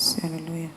Sí, aleluya.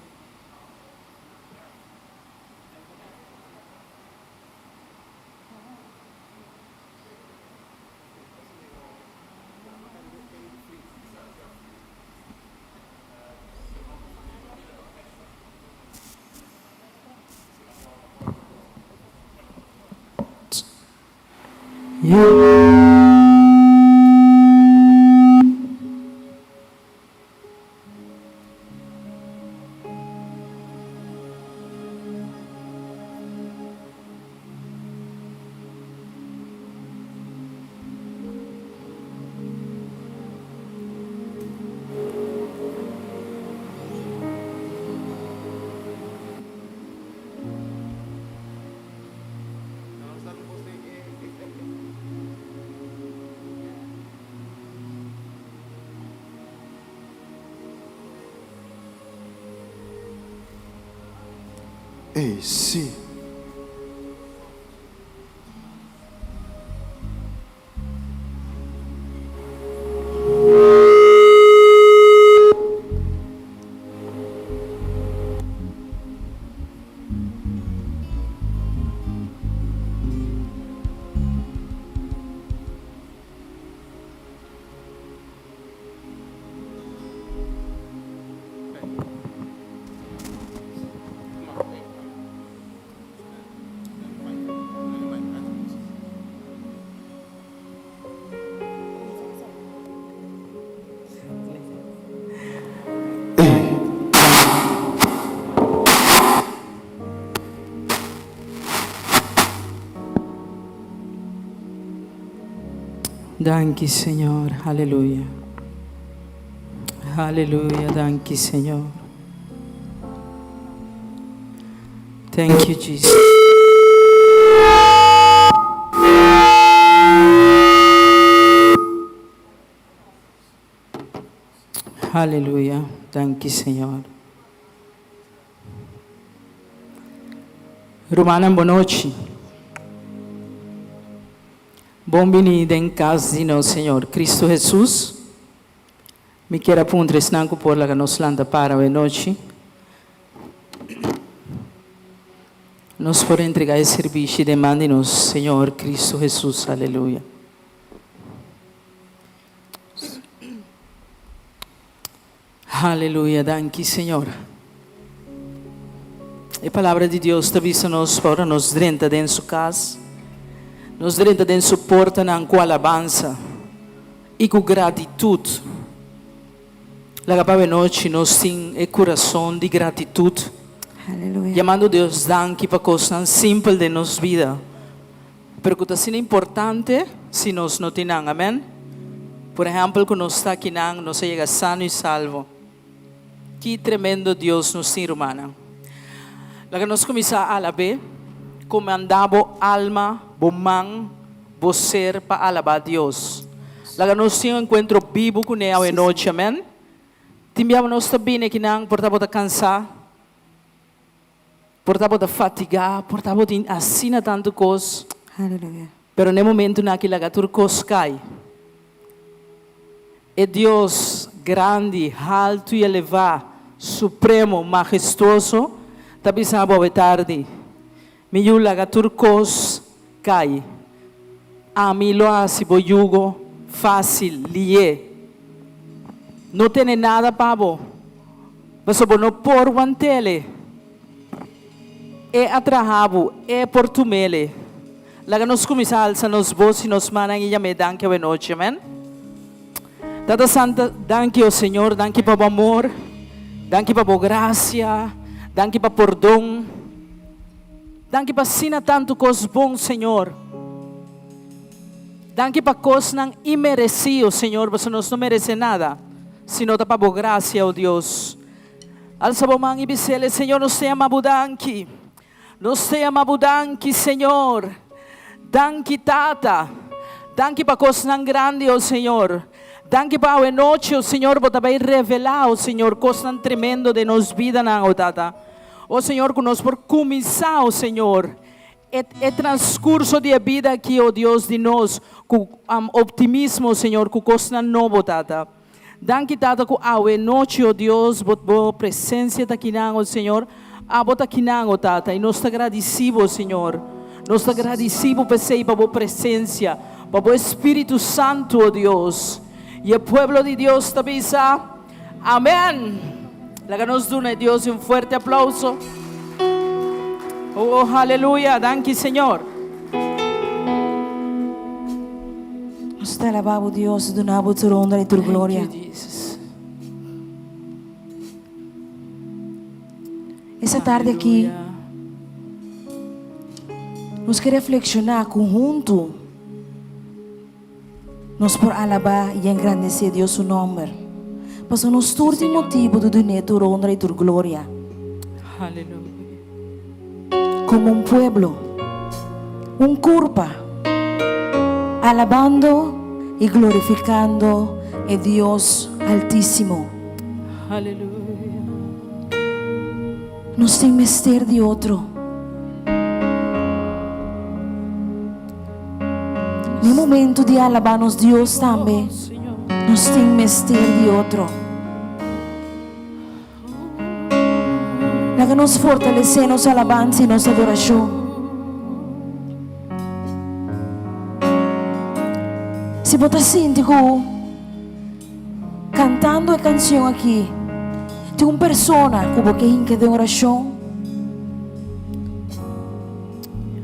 Ey, sí. Danki Señor, aleluya. Aleluya, danki Señor. Thank you Jesus. Aleluya, danki Señor. Rumannan bonochi. Bon bini den cas di nos Señor Cristo Jesus. Mi kier a puntra esnan cu por laga nos lanta para awe nochi. Nos por entrega e servishi den man di nos Señor Cristo Jesus. Aleluya. Aleluya, danki Señor. E palabra di Dios ta bisa nos pa ora nos drenta den su cas, nos drenta den su portanan cu alabansa y cu gratitud. Laga pa nochi nos tin e curason di gratitud. Aleluya. Yamando Dios danki pa cosnan simpel den nos vida. Pero ku ta asina importante si nos no tin nan. Amen. Por ehèmpel, ku nos ta akinan, nos a yega sano i salvo. Ki tremendo Dios nos tin, rumannan. Laga nos kuminsá alab'é. Komandá bo alma, bo man, bo ser pa alabá Dios. Laga nos tin un enkuentro bibu kuné awe nochi. Amen. Tin biaha nos ta bini akinan por ta bo ta kansá. Por ta bo ta fatigá, por ta bo tin asina tantu kos. Aleluya. Pero n'e momentunan aki laga tur kos kai. E Dios grandi, haltu i elevá, supremo, mahestuoso, ta bisa bo awe tardi, Mi yu, laga tur kos kai. Ami lo hasi bo yugo fásil, lié. No tene nada pa bo, pasobra bo no por want'ele. E a traha bo, e por tum'ele. Laga nos kuminsá alsa nos bos i nos mannan i yam'é danki awenochi. Amèn. Tata Santa, danki, o Señor, danki pa bo amor, danki pa bo grasia, danki pa pordon. Danki pa asina tantu kos bon, Señor. Danki pa kosnan inmeresí, o Señor, pasobra nos no meresé nada, sino ta pa bo grasia, o Dios. Alsa bo man i bis'El, Señor, nos ta yama bo danki. Nos ta yama bo danki, Señor. Danki, Tata. Danki pa kosnan grandi, o Señor. Danki pa awe nochi, o Señor, bo ta bai revelá, o Señor, kosnan tremendo den nos bidanan, o Tata. O Señor, ku nos por kuminsá, o Señor, e e transkurso di e bida aki, o Dios di nos, ku optimismo, Señor, ku kosnan nobo, Tata. Danki Tata ku awe nochi, o Dios, bo bo presensia ta akinan, o Señor. Abo ta akinan, o Tata, i nos ta gradisí bo, Señor. Nos ta gradisí bo p'esei, pa bo presensia, pa bo Espíritu Santu, o Dios. I e pueblo di Dios ta bisa, Amèn! Laga nos duna e Dios un fuerte aplauso. Oh, aleluya! Danki, Señor. Nos ta alabá bo, Dios, i duna bo tur honra i tur gloria. Thank you, Jesus. Esta tarde aki Aleluya. nos ke reflekshoná ku huntu Nos por alabá i engrandesé Dios su nòmber, pasobra nos tur tin motibu di dun'é tur honra i tur gloria. Komo un pueblo, un kurpa, alabando i glorifikando e Dios Altísimo. Nos tin mester di otro. Den momento di alabá nos Dios tambe, nos tin mester di otro. Laga nos fortalesé nos alabansa i nos adorashon. Si bo ta sinti ku kantando e kanshon aki tin un persona ku bo ke hinka den orashon,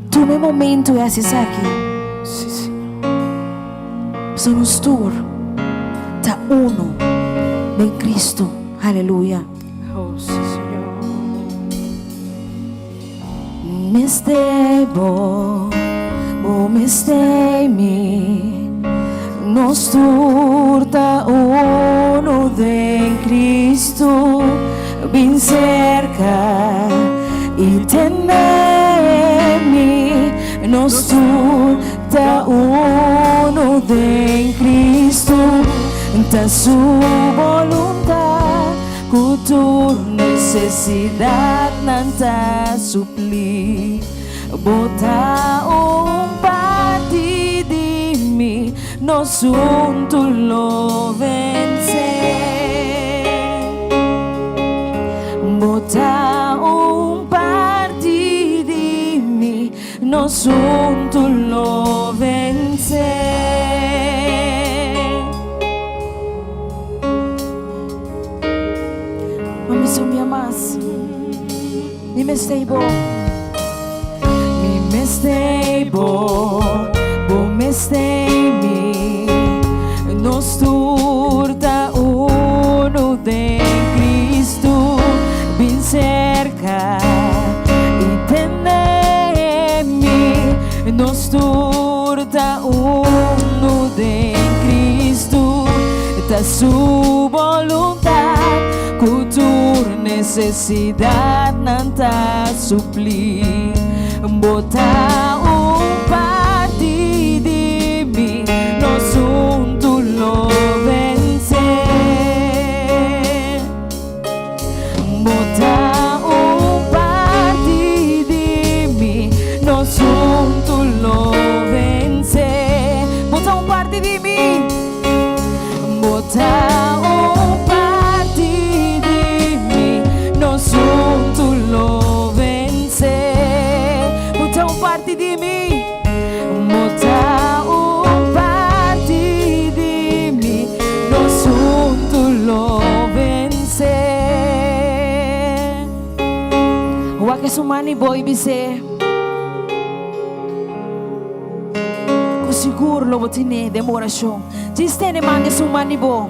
Tuma e momento i hasi esaki. Sí, Señor. Pasobra nos tur ta uno den Cristo. Aleluya. Oh, sí, Señor. Mester bo, bo mester mi. Nos tur ta uno den Cristo. Bin serka i tende mi, nos tur ta unu den Cristo. Ta su boluntat ku tur nesesidatnan ta supli. Bo ta un parti di mi, nos huntu lo vense. Bo ta un parti di mi, nos huntu lo vense. Mami sumia mas. Mi mester bo. Mi mester bo, bo mester mi. Nos tur ta unu den Cristo. Bin cerca i tende mi. Nos tur ta unu den Cristo. Ta su boluntad cu tur Nesesidatnan ta suplí. Bo ta un parti di mi, nos huntu lo vensé. Bo ta un parti di mi, nos huntu lo vensé. Bo ta un parti di mi. Bo ta un parti di mi, nos huntu lo vence. Bo ta un parti di mi, bo ta un parti di mi, nos huntu lo vence. Wak esun man i bo i bis'é. Ku sigur lo bo tine den bo orashon. Djis tene man esun man di bo.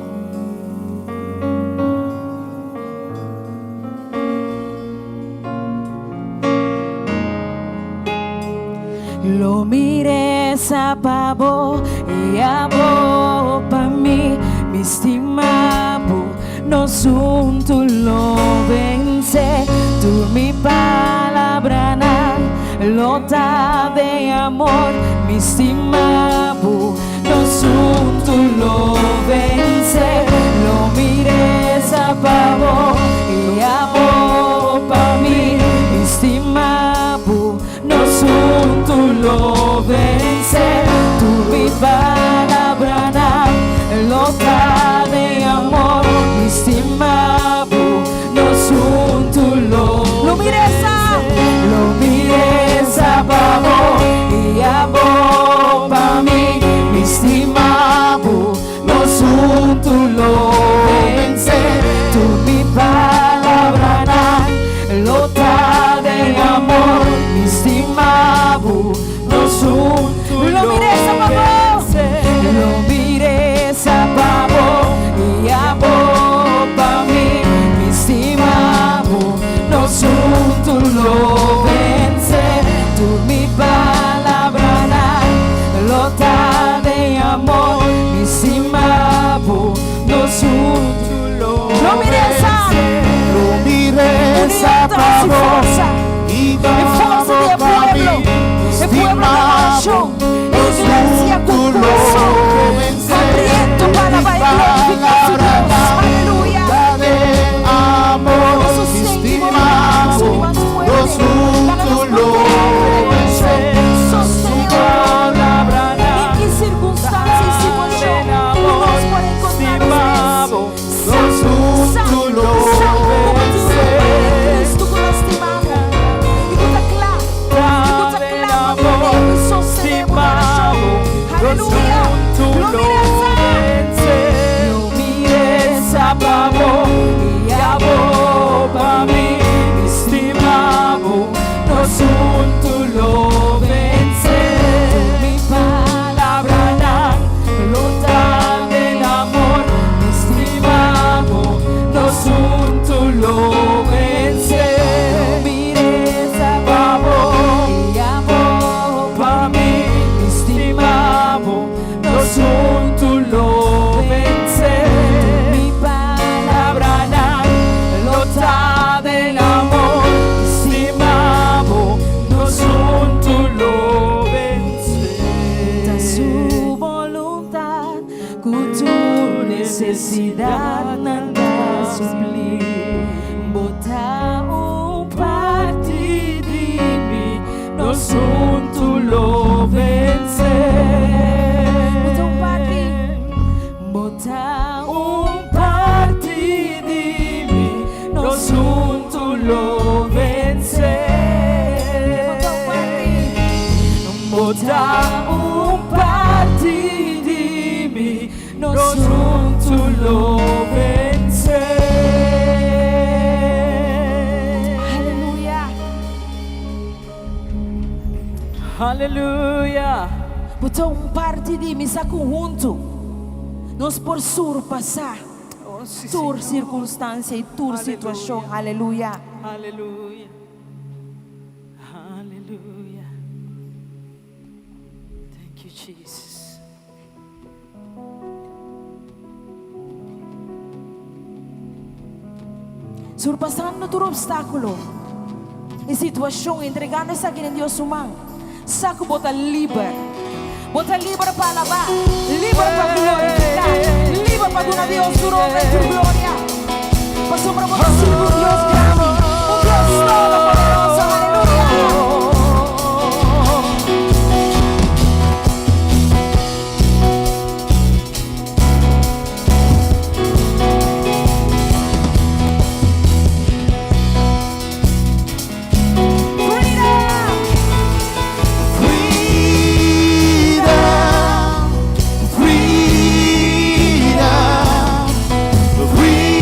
Lo mi resa pa bo i abo pa mi. Mi stima bo, nos huntu lo vense. Tur mi palabranan lo ta den amor. Mi stima bo, nos huntu lo vense. Lo mi resa pa bo i abo pa mi. Mi stima bo, nos huntu lo vense. Tur mi palabranan lo ta den amor. Señor ta pa nos bo forsa. i E forsa di abo e pa mi. pueblo. E pueblo di orashon. E iglesia ku Nos huntu lo kurason vense. hambriento pa alabá Mi i glorifiká su palabra Dios. Aleluya. ta den amor. Nos sosten di bo man, Stima su bo, di mas nos fuerte. Laga huntu nos lo mantené vense. Sostené Su palabra En ki sirkunstansia i situashon ku nos por enkontrá nos mes, sa, sa, sa ku bo tin un Pai den Kristu ku ta stima bo i ku ta kla, i ku ta kla pa tene i sostené bo relashon. Aleluya! Lo mira sa! Lo mira pa bo i abo pa mi. Mi stima bo, nos huntu lo vense. Mi palabranan lo ta den amor. Mi stima bo, nos huntu lo vense. Mira pa bo i abo pa mi. Mi stima bo, nos huntu lo vense. Mi palabranan lo ta den amor. Mi stima bo, nos huntu lo vense. Ta su boluntat ku tur nesesidatnan ta supli. Bo ta un Parti di mi, nos huntu lo vense. Bo ta un parti. Bo ta Un parti di mi, nos huntu lo vense. Bo ta un parti. Bo ta un parti di mi, nos huntu lo vense. Aleluya. Aleluya. Bo ta un parti di mi, sa ku huntu nos por surpasá Oh, si, tur Señor. sirkunstansia i tur Aleluya. situashon. Aleluya. Aleluya. Aleluya. Thank you, Jesus. Surpasando tur opstákulo i situashon, entregando esaki den Dios su man. Sa ku bo ta liber. Bo ta liber pa alabá, liber pa glorifiká, liber pa duna Dios tur honra i tur gloria. Pasobra bo ta sirbi un Dios grandi, un Dios todopoderoso. Aleluya! Freedom! Freedom, freedom, freedom.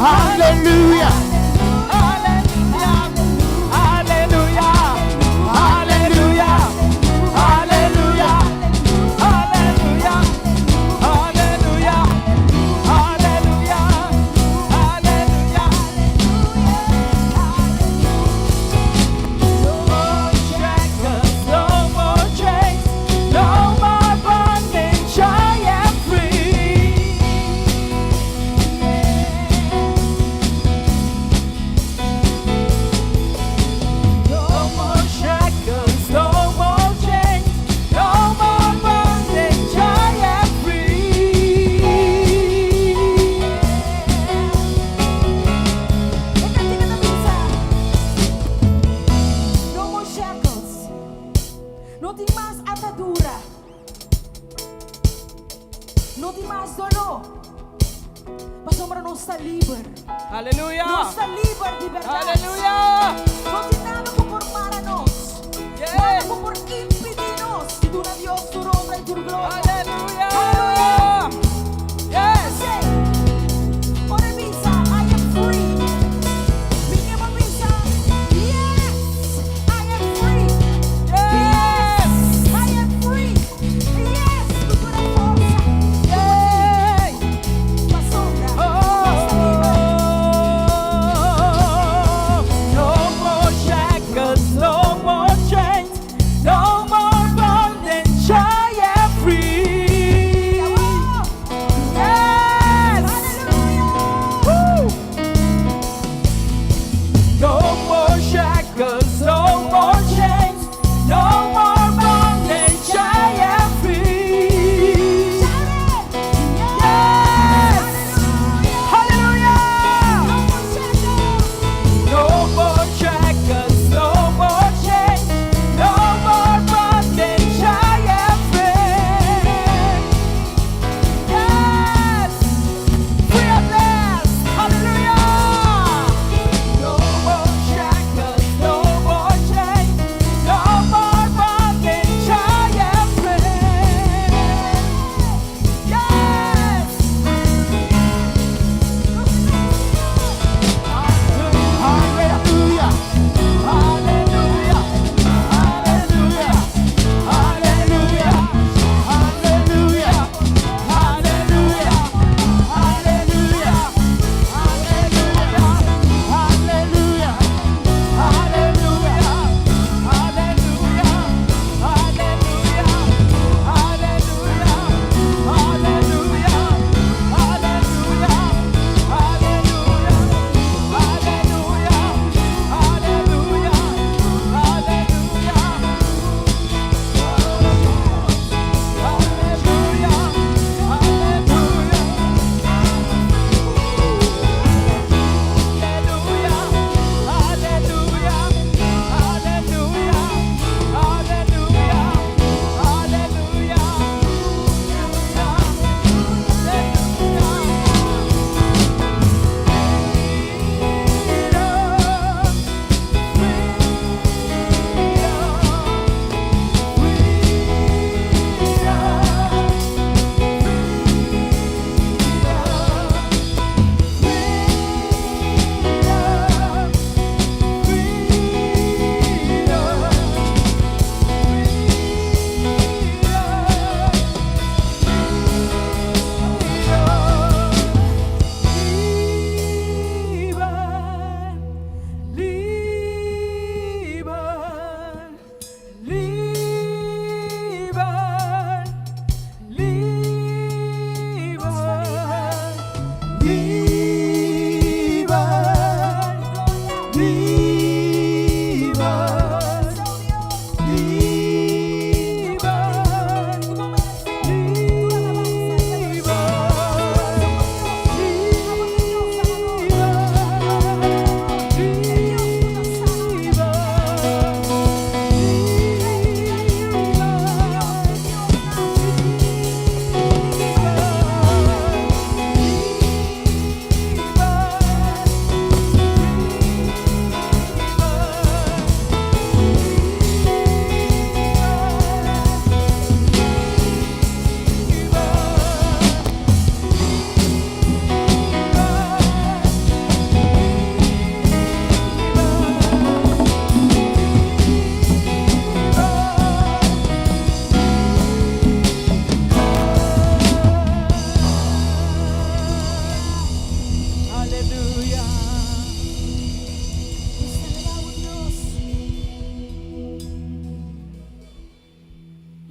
Aleluya. Aleluya. Aleluya. Aleluya. Aleluya. Aleluya. Aleluya. Aleluya. No more shackles, no more chains, no more bondage. I am free. No more shackles, no more chains, no more bondage. I am free. E kantika ta bisa: "No more shackles. No tin mas atadura. No tin mas doló. Pasobra nos ta liber." Aleluya. Nos ta liber di berdat. Aleluya. No tin nada ku por para nos. Nada ku por impedí nos di duna Dios tur honra i tur gloria. Aleluya. Yes. Say, ora bisa, "I am free." Mi ke bisa, "Yes, I am free." Yes. I am free. Yes, ku tur forsa. Yay. Pasobra. Nos ta liber. Oh, no more shackles, no more chains, no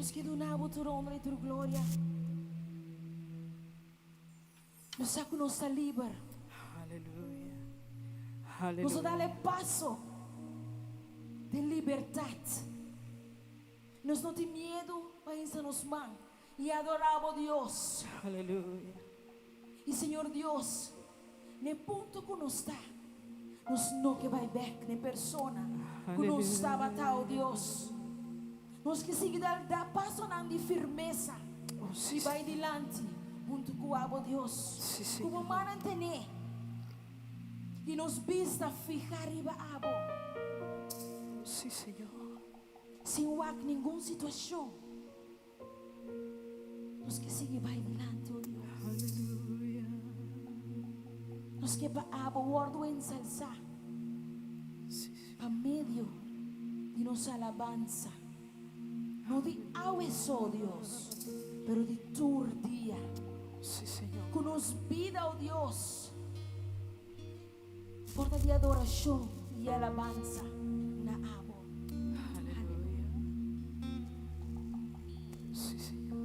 Nos ke duna bo tur honra i tur gloria. Nos sa ku nos ta liber. Aleluya. Nos a Aleluya. dal e paso den libertat. Nos no tin miedu pa hinsa nos man i adorá bo Dios. Aleluya. I Señor Dios, n'e punto ku nos ta, nos no ke bai bèk n'e persona ku nos tabata, o Dios. Nos ke sigui dal da pasonan di firmesa Oh, sí, i bai dilanti huntu ku abo, Dios. Sí, Ku bo Señor. mannan tené i nos bista fihá riba abo. Sí, Señor. Sin wak ningun situashon, nos ke sigui bai dilanti, o Dios. Aleluya. Nos ke pa abo wòrdu ensalsá Sí, sí. pa medio di nos alabansa. No di awe so, Dios, pero di tur dia. Sí, Señor. Ku nos bida, o Dios, por ta di adorashon i alabansa na abo. Aleluya. Sí, Señor.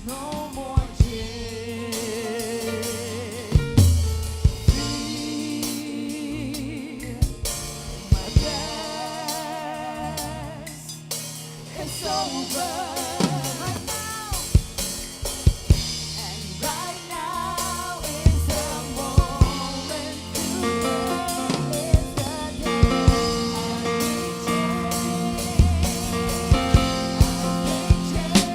No more chains. Free. My past is over right now. And right now is the moment. Today is the day. I break chains. I break chains.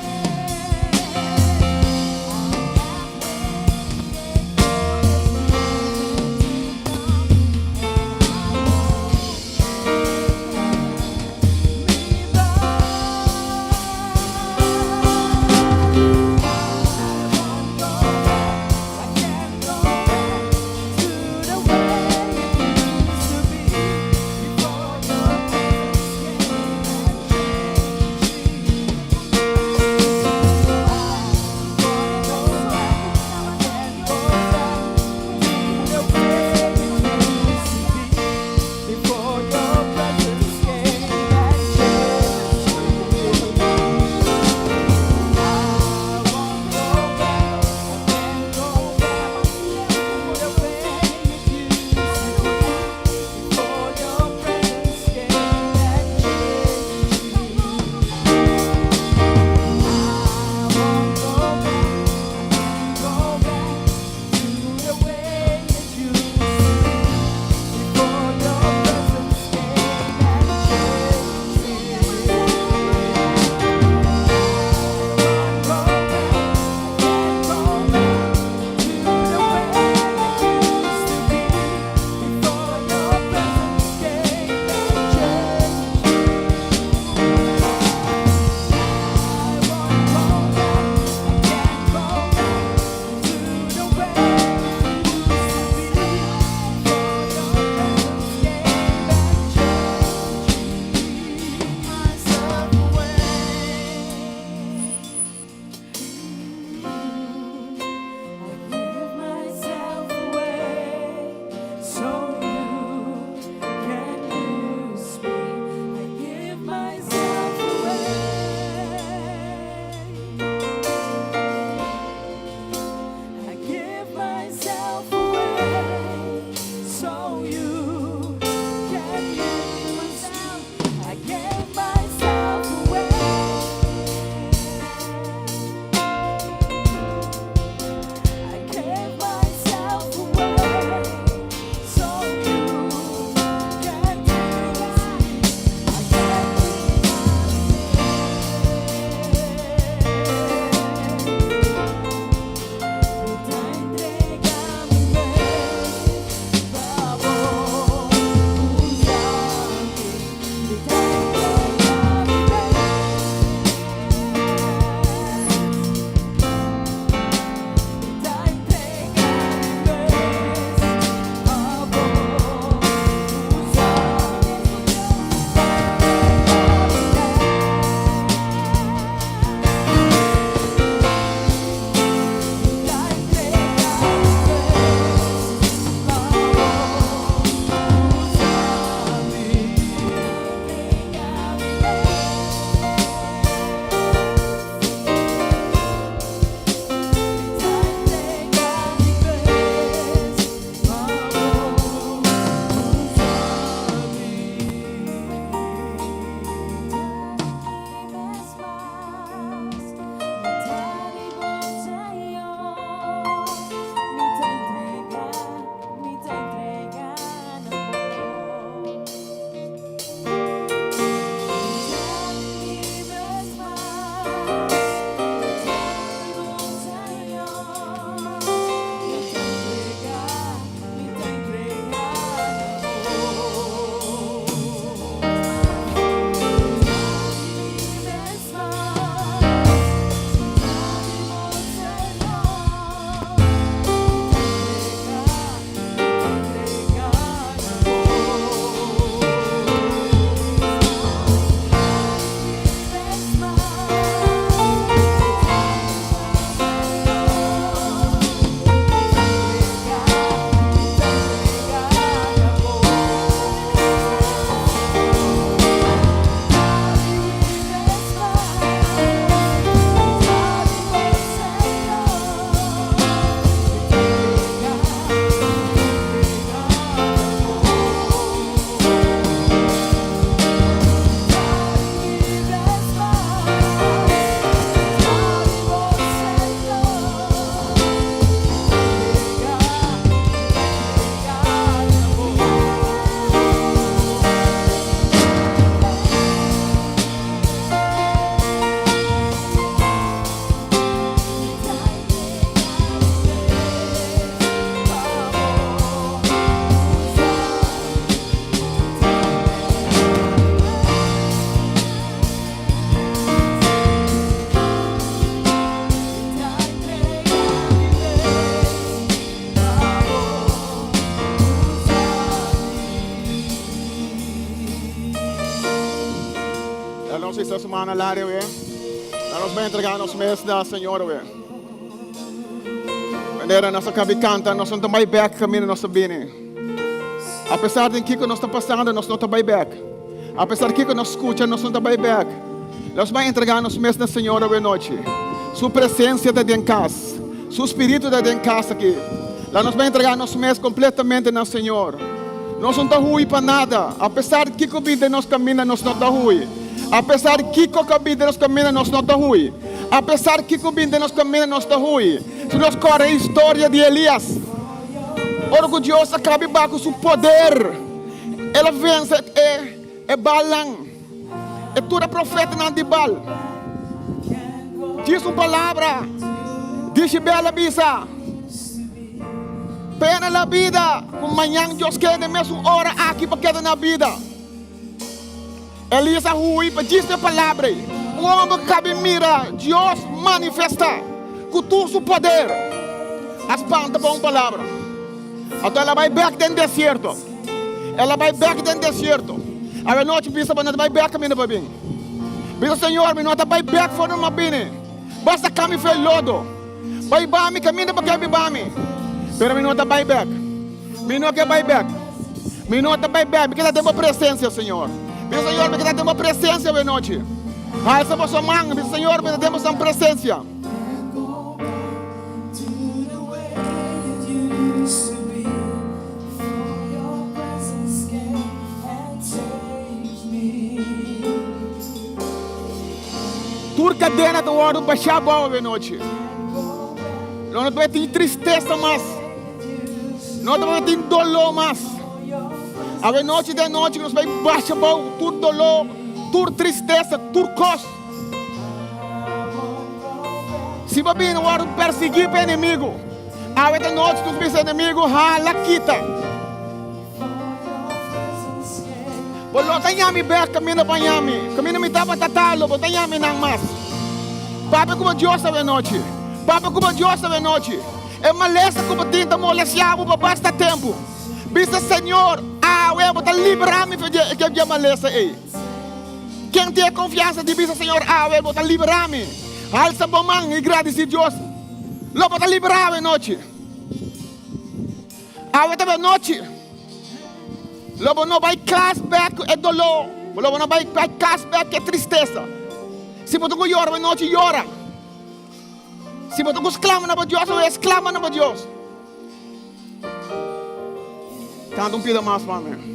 hisa su man al aire, we. Laga nos bai entregá nos mes na Señor, we. Manera nos a kabi kanta, nos no ta bai bèk kaminda nos a bini. Apesar di kiko nos ta pasando, nos no ta bai bèk. Apesar di kiko nos skucha, nos no ta bai bèk. Nos bai entregá nos mes na Señor awe nochi. Su presensia ta den kas. Su spiritu ta den kas aki. Laga nos bai entregá nos mes kompletamente na Señor. Nos no ta hui pa nada. Apesar di kiko bin den nos kaminda, nos no ta hui. Apesar di kiko ka bin den nos kaminda, nos no ta hui. Apesar di kiko bin den nos kaminda, nos ta hui. Si nos kòrda e historia di Elias, ora ku Dios a kabi ba ku su poder, el a vense e Baalnan, e tur e profetanan di Baal. Djis un palabra, Dishibel a bisa, Pena la bida ku mañan Dios kere den mesun ora aki pa keda na bida. Elias a hui pa djis e palabra ei. Un homber ku kabi mira Dios manifestá ku tur su poder a spanta pa un palabra. Anto el a bai bek den desierto. El a bai bek den desierto. Awenochi bisa bo no ta bai bek kaminda pa bin. Bisa, Señor, mi no ta bai bek for no m'a bini. Basta kami fe lodo. Bai ba mi kaminda pa ke biba mi. Pero mi no ta bai bek. Mi no ke bai bek. Mi no ta bai bek. Mi keda den bo presensia, Señor. Bisa, Señor, mi keda den bo presensia awe nochi. Halsa boso man. Bisa, Señor, mi ta den boso presensia. Tur kadena ta wòrdu bashá abou awe nochi. No ta bai tin tristesa mas. No ta bai tin doló mas. Awe nochi ta e nochi ku nos bai basha abou tur doló, tur tristesa, tur kos. Si bo bini wòrdu persiguí pa enemigu, awe ta nochi ku nos bisa enemigu, Hala kita. Bo lo ta yami bek kaminda bo a yami. Kaminda mi tabata ta lo bo ta yami nan mas. Papia ku bo Dios awe nochi. Papia ku bo Dios awe nochi. E malesa ku bo tin ta molestia bo pa basta tempu. Bisa Señor, awe bo ta libra mi for di e malesa ei. Ken tin e konfiansa di bisa Señor, awe bo ta libra mi? Halsa bo man i gradisi Dios. Lo bo ta libra awe nochi. Awe ta nochi. Lo bo no bai kas bek ku e doló. Lo bo no bai bai kas bek ku e tristesa. Si bo ta ku yora awe nochi, yora. Si bo ta ku sklama na bo Dios, awe sklama na bo Dios. Kanta un pida mas pa mi.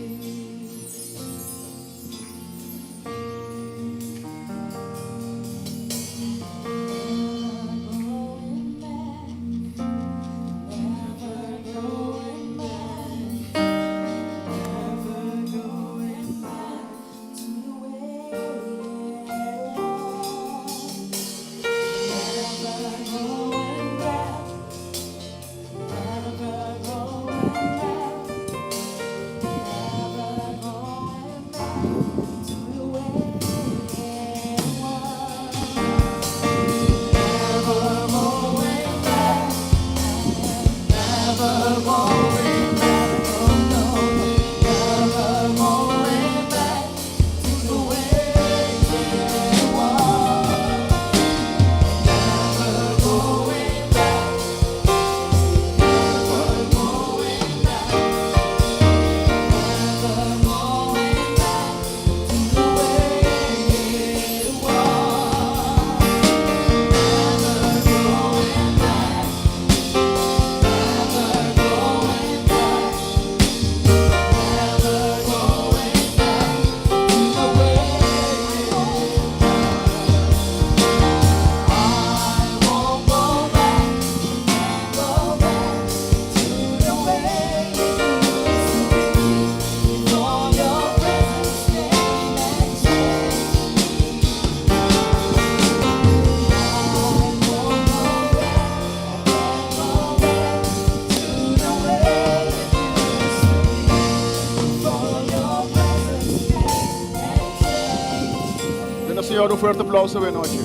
Duna Señor un fuerte aplauso awe nochi.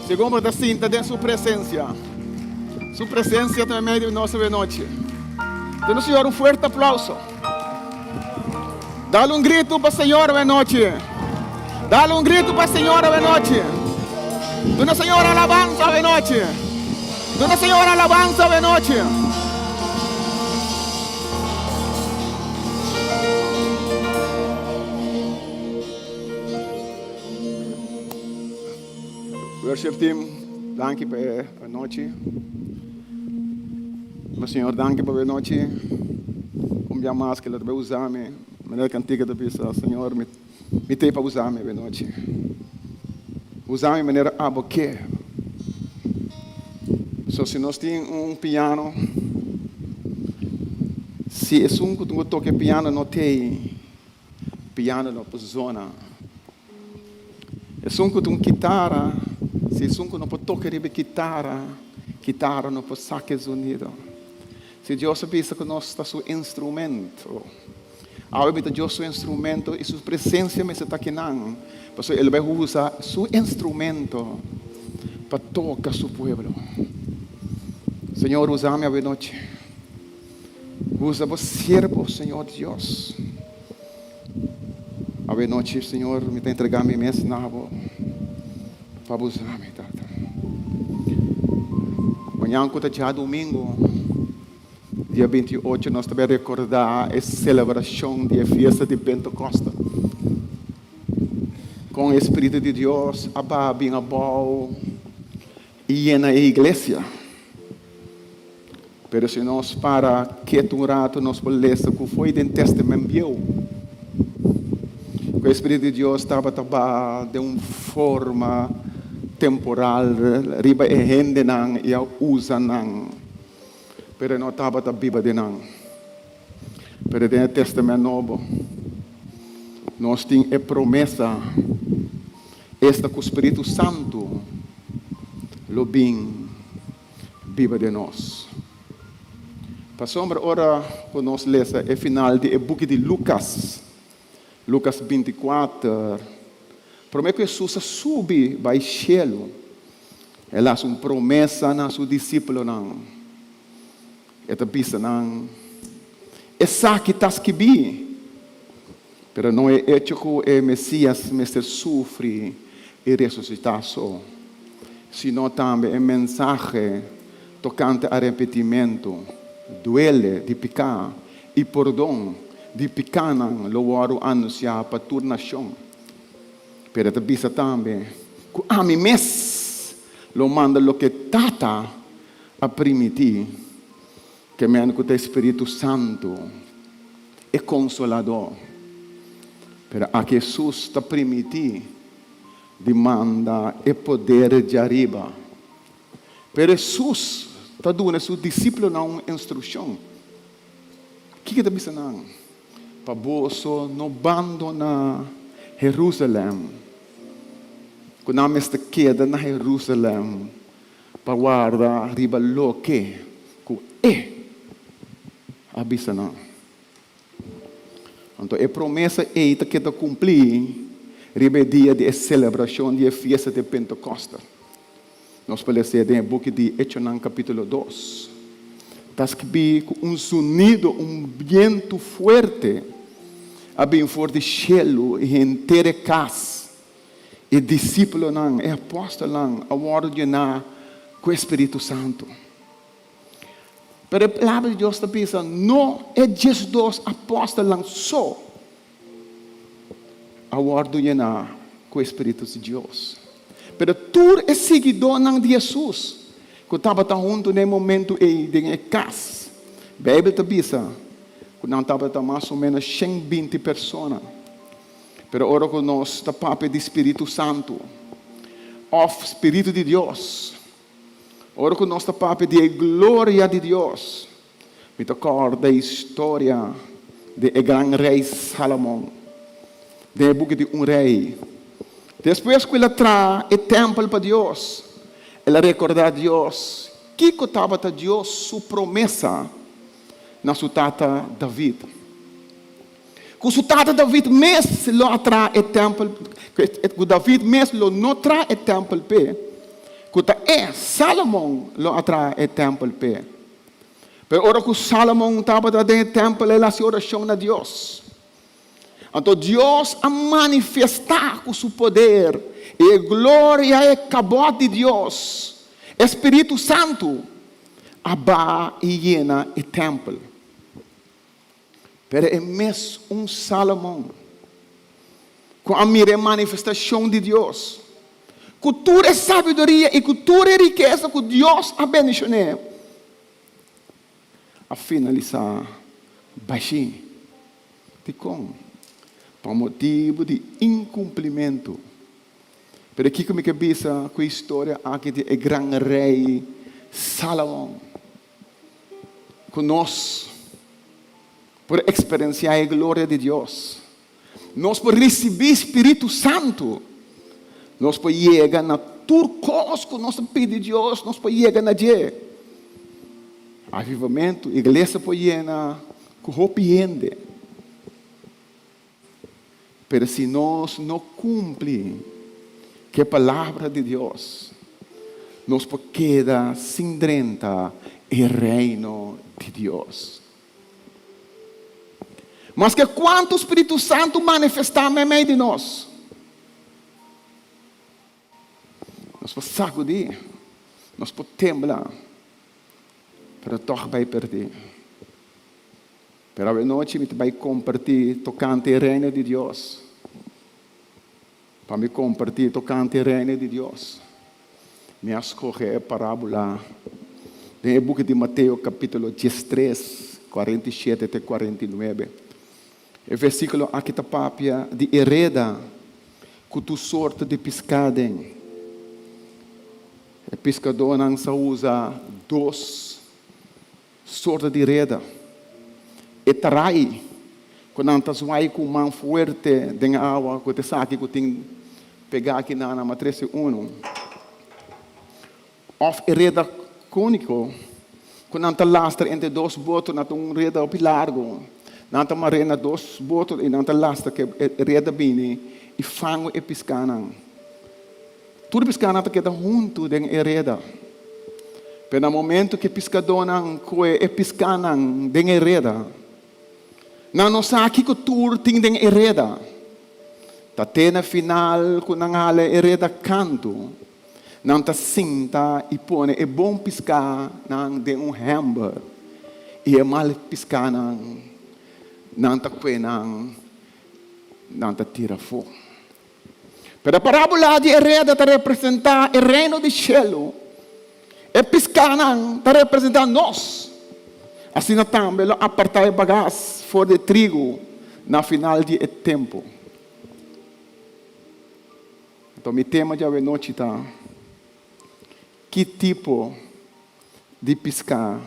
Segun bo ta sinta den su presencia. Su presencia ta medio di nos awe nochi. Duna Señor un fuerte aplauso. Dale un grito pa Señor awe nochi. Dale un grito pa Señor awe nochi. Duna Señor alabansa awe nochi. Duna Señor alabansa awe nochi. Worship team, danki pa e anochi. Mi Señor, danki pa e anochi. Un bia mas ku lo ta bai usa mi. Manera kantika ta bisa, Señor, mi mi t'ei pa usa mi anochi. Usa mi manera abo ke. So si nos tin un piano, si esun ku tin ku toka e piano no t'ei, piano no por zona. Esun ku ta un kitara, si esun ku no por toka riba e kitara, kitara no por saka e zonido. Si Dios a bisa ku nos ta su instrumento, awe mi ta Dios su instrumento i su presensia mester ta akinan, pasobra el bai usa su instrumento pa toka su pueblo. Señor, usa mi awe nochi. Usa bo siervo, Señor Dios. Awe nochi, Señor, mi ta entregá mi mes na Bo pa Bo usa mi, Tata. Mañan ku ta djadumingu, dia 28, nos ta bai rekordá e selebrashon di e fiesta di Pentekoste. Kon e Spiritu di Dios a baha bin abou i yena e iglesia. Pero si nos para ketu un ratu, nos por lesa ku fo'i den Tèstamènt Bieu, ku e Spiritu di Dios tabata baha den un forma temporal riba e hendenan i a usa nan, pero e no tabata biba den nan. Pero den e Tèstamènt Nobo, nos tin e promesa, esta ku Spiritu Santu lo bin biba den nos. Pasobra ora ku nos lesa e final di e buki di Lukas, Lukas 24, promé ku Hesus a subi bai shelu, el a hasi un promesa na su disípulonan. E ta bisa nan, Esaki ta skibí, pero no e echo ku e Mesías mester sufri i resusitá so, sino tambe e mensahe tokante arepentimentu, duele di piká i pordon di pikánan lo wòrdu anunsiá pa tur nashon. Pero e ta bisa tambe ku ami mes lo manda loke Tata a primintí, Ke men ku ta e Spiritu Santu, e Konsoladó. Pero aki Hesus ta primintí di manda e poder djariba. Pero Hesus ta duna su disipelnan un instrukshon. Kiko e ta bisa nan? Pa boso no bandoná Herúsalèm, ku nan mester keda na Herúsalèm Pa warda riba loke ku E a bisa nan. Anto e promesa ei ta keda kumplí riba e dia di e selebrashon di e fiesta di Pentekoste. Nos por lesa den e buki di Echonan kapítulo 2. Ta skibí ku un zonido, un bientu fuerte a bin for di shelu i henter e kas. E disípulonan, e apòstelnan a wòrdu yená ku e spiritu santu. Pero e Palabra di Dios ta bisa, no e 12 apòstelnan so a wòrdu yená ku e spiritu di Dios, pero tur e siguidónan di Hesus ku tabata huntu na e momentu ei den e kas. Beibel ta bisa ku nan tabata mas o ménos 120 persona. Pero ora ku nos ta papia di spiritu santu òf spiritu di Dios, ora ku nos ta papia di e gloria di Dios, mi ta kòrda e historia di e gran rei Salomon den e buki di Un Rei. Despues ku el a traha e tèmpel pa Dios, el a rekordá Dios kiko tabata Dios su promesa na su tata David. Ku su tata David mes lo a traha e tèmpel, ku David mes lo no traha e tèmpel p'e, ku ta e, Salomon, lo a traha e tèmpel p'e. Pero ora ku Salomon tabata den e tèmpel, el a hasi orashon na Dios. Anto Dios a manifestá ku su poder i e gloria e kabòt di Dios, e Spiritu Santu, a baha i yena e tèmpel. Pero e mes un Salomon ku a mira e manifestashon di Dios, ku tur e sabiduria i ku tur e rikesa ku Dios a bendishon'é, a finalisá bashí. Dikon? Pa motibu di inkumplimentu. Pero kiko mi ke bisa ku e historia aki di e gran rei Salomon? Ku nos por eksperensiá e gloria di Dios, nos por risibí Spiritu Santu, nos por yega na tur kos ku nos ta pidi Dios, nos por yega na dje. Avivamentu, iglesia por yena ku hopi hende. Pero si nos no kumpli ku e Palabra di Dios, nos por keda sin drenta e Reino di Dios. Maske kuantu Spiritu Santu manifestá meimei di nos, nos por sakudí, nos por tembla, pero tòg bai pèrdí. Pero awe nochi mi ta bai kompartí tokante e Reino di Dios. Pa mi kompartí tokante e Reino di Dios, mi a skohe e parábola den e buki di Mateo kapítulo diestres, 47 te 49. E versíkulo aki ta papia di e reda ku tur sorto di piská den. E piskadónan sa usa dos Sorto di reda. E tarai ku nan ta zwai ku man fuerte den awa ku ta esaki ku tin pegá aki na nan matrese unu. Òf e reda kóniko ku nan ta lastra entre dos boto, nan ta un reda hopi largu. Nan ta mar'é na dos boto i nan ta lastra ku e reda bini i fangu e piskánan. Tur e piskanan ta keda huntu den e reda. Pero na momento ku e piskadónan kohe e piskanan den e reda, nan no sa kiko tur tin den e reda. Ta te na final ku nan hala e reda kantu, nan ta sinta i pone e bon piskanan den un hèmber i e mal piskanan nan ta kue nan, nan ta tira afó. Pero e parábola di e reda ta representá e Reino di shelu. E piskánan ta representá nos. Asina tambe lo apartá e bagas for di e trigu na final di e tempu. Anto mi tema djawe nochi ta, Ki tipo di piská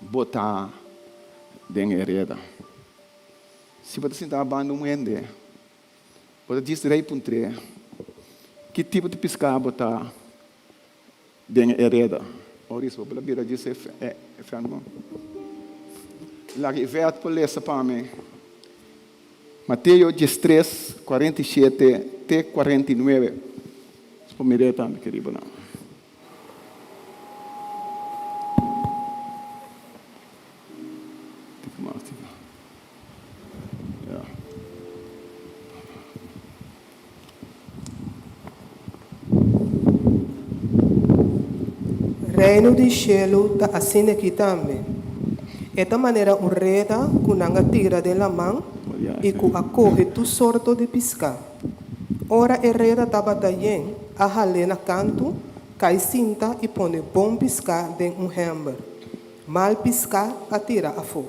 bo ta den e reda? Si bo ta sinta banda un hende, bo ta djis rei puntr'é, Ki tipo di piská bo ta den e reda? Maurice, bo por a bira djis e fèn bo? Laga Yvette por lesa pa mi Mateo 13, 47 te 49. Nos por mir'é tambe keribonan. Reino di shelu ta asina aki tambe. E ta manera un reda ku nan a tira den laman i ku a kohe tur sorto di piská. Ora e reda tabata yen, a hal'é na kantu, kai sinta i pone bon piská den un hèmber. Mal piská a tira afó.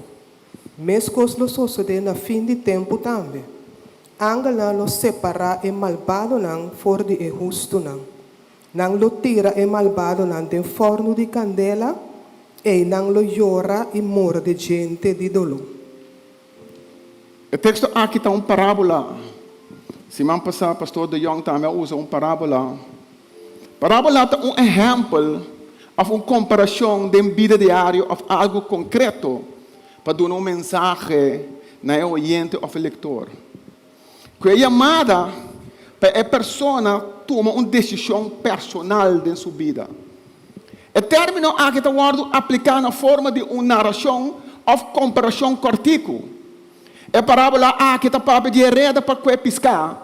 Meskos lo sosodé na fin di tempu tambe. Angelnan lo separá e malbadonan for di e hustunan. Nan lo tira e malbadonan den fòrnu di kandela, ei nan lo yora i morde djente di doló. E teksto aki ta un parábola. Siman pasá Pastor De Jong tambe a usa un parábola. Parábola ta un ehèmpel òf un komparashon den bida diario òf algu konkreto pa duna un mensahe na e oyente òf e lektor. Ku e yamada pa e persona tuma un desishon personal den su bida. E término aki ta wòrdu apliká na forma di un narashon òf komparashon kòrtiku. E parábola aki ta papia di e reda pa kue piská,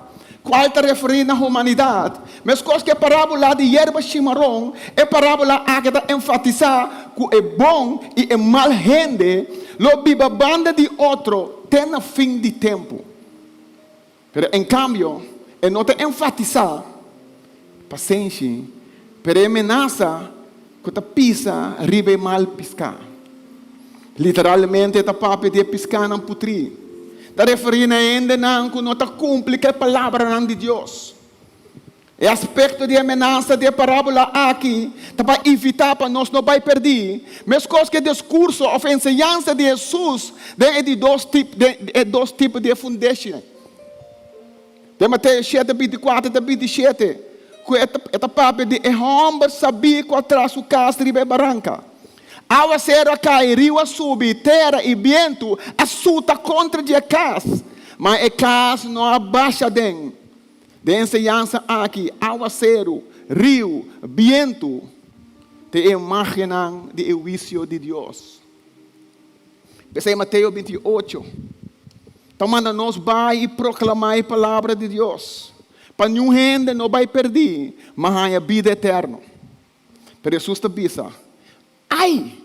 kual ta referí na humanidat. Meskos ku e parábola di yerba shimaron, e parábola aki ta enfatisá ku e bon i e mal hende lo biba banda di otro te na fin di tempu. Pero en kambio, e no ta enfatisá pasenshi, pero e menasa ku ta pisa riba e mal piská. Literalmente e ta papia di e piskánan putrí. Ta referí na e hendenan ku no ta kumpli ku e palabranan di Dios. E aspekto di e menasa di e parábola aki ta pa evitá pa nos no bai pèrdí, meskos ku e diskurso òf enseñansa di Hesus den e di dos tip den e dos tipo di e fundeshi. Den Mateo shete, bintikuater te bintishete, ku e ta papia di e hòmber sabí ku a traha su kas riba e baranka. Awaseru a kai, riu a subi, tera i bientu a suta kontra di e kas, ma e kas no a basha den. Den enseñansa aki, awaseru, riu, bientu ta e imágennan di e huisio di Dios. P'esei Mateo 28 ta manda nos bai i proklamá e palabra di Dios, pa niun hende no bai pèrdí, ma haña bida eterno. Pero Hesus ta bisa, Ai!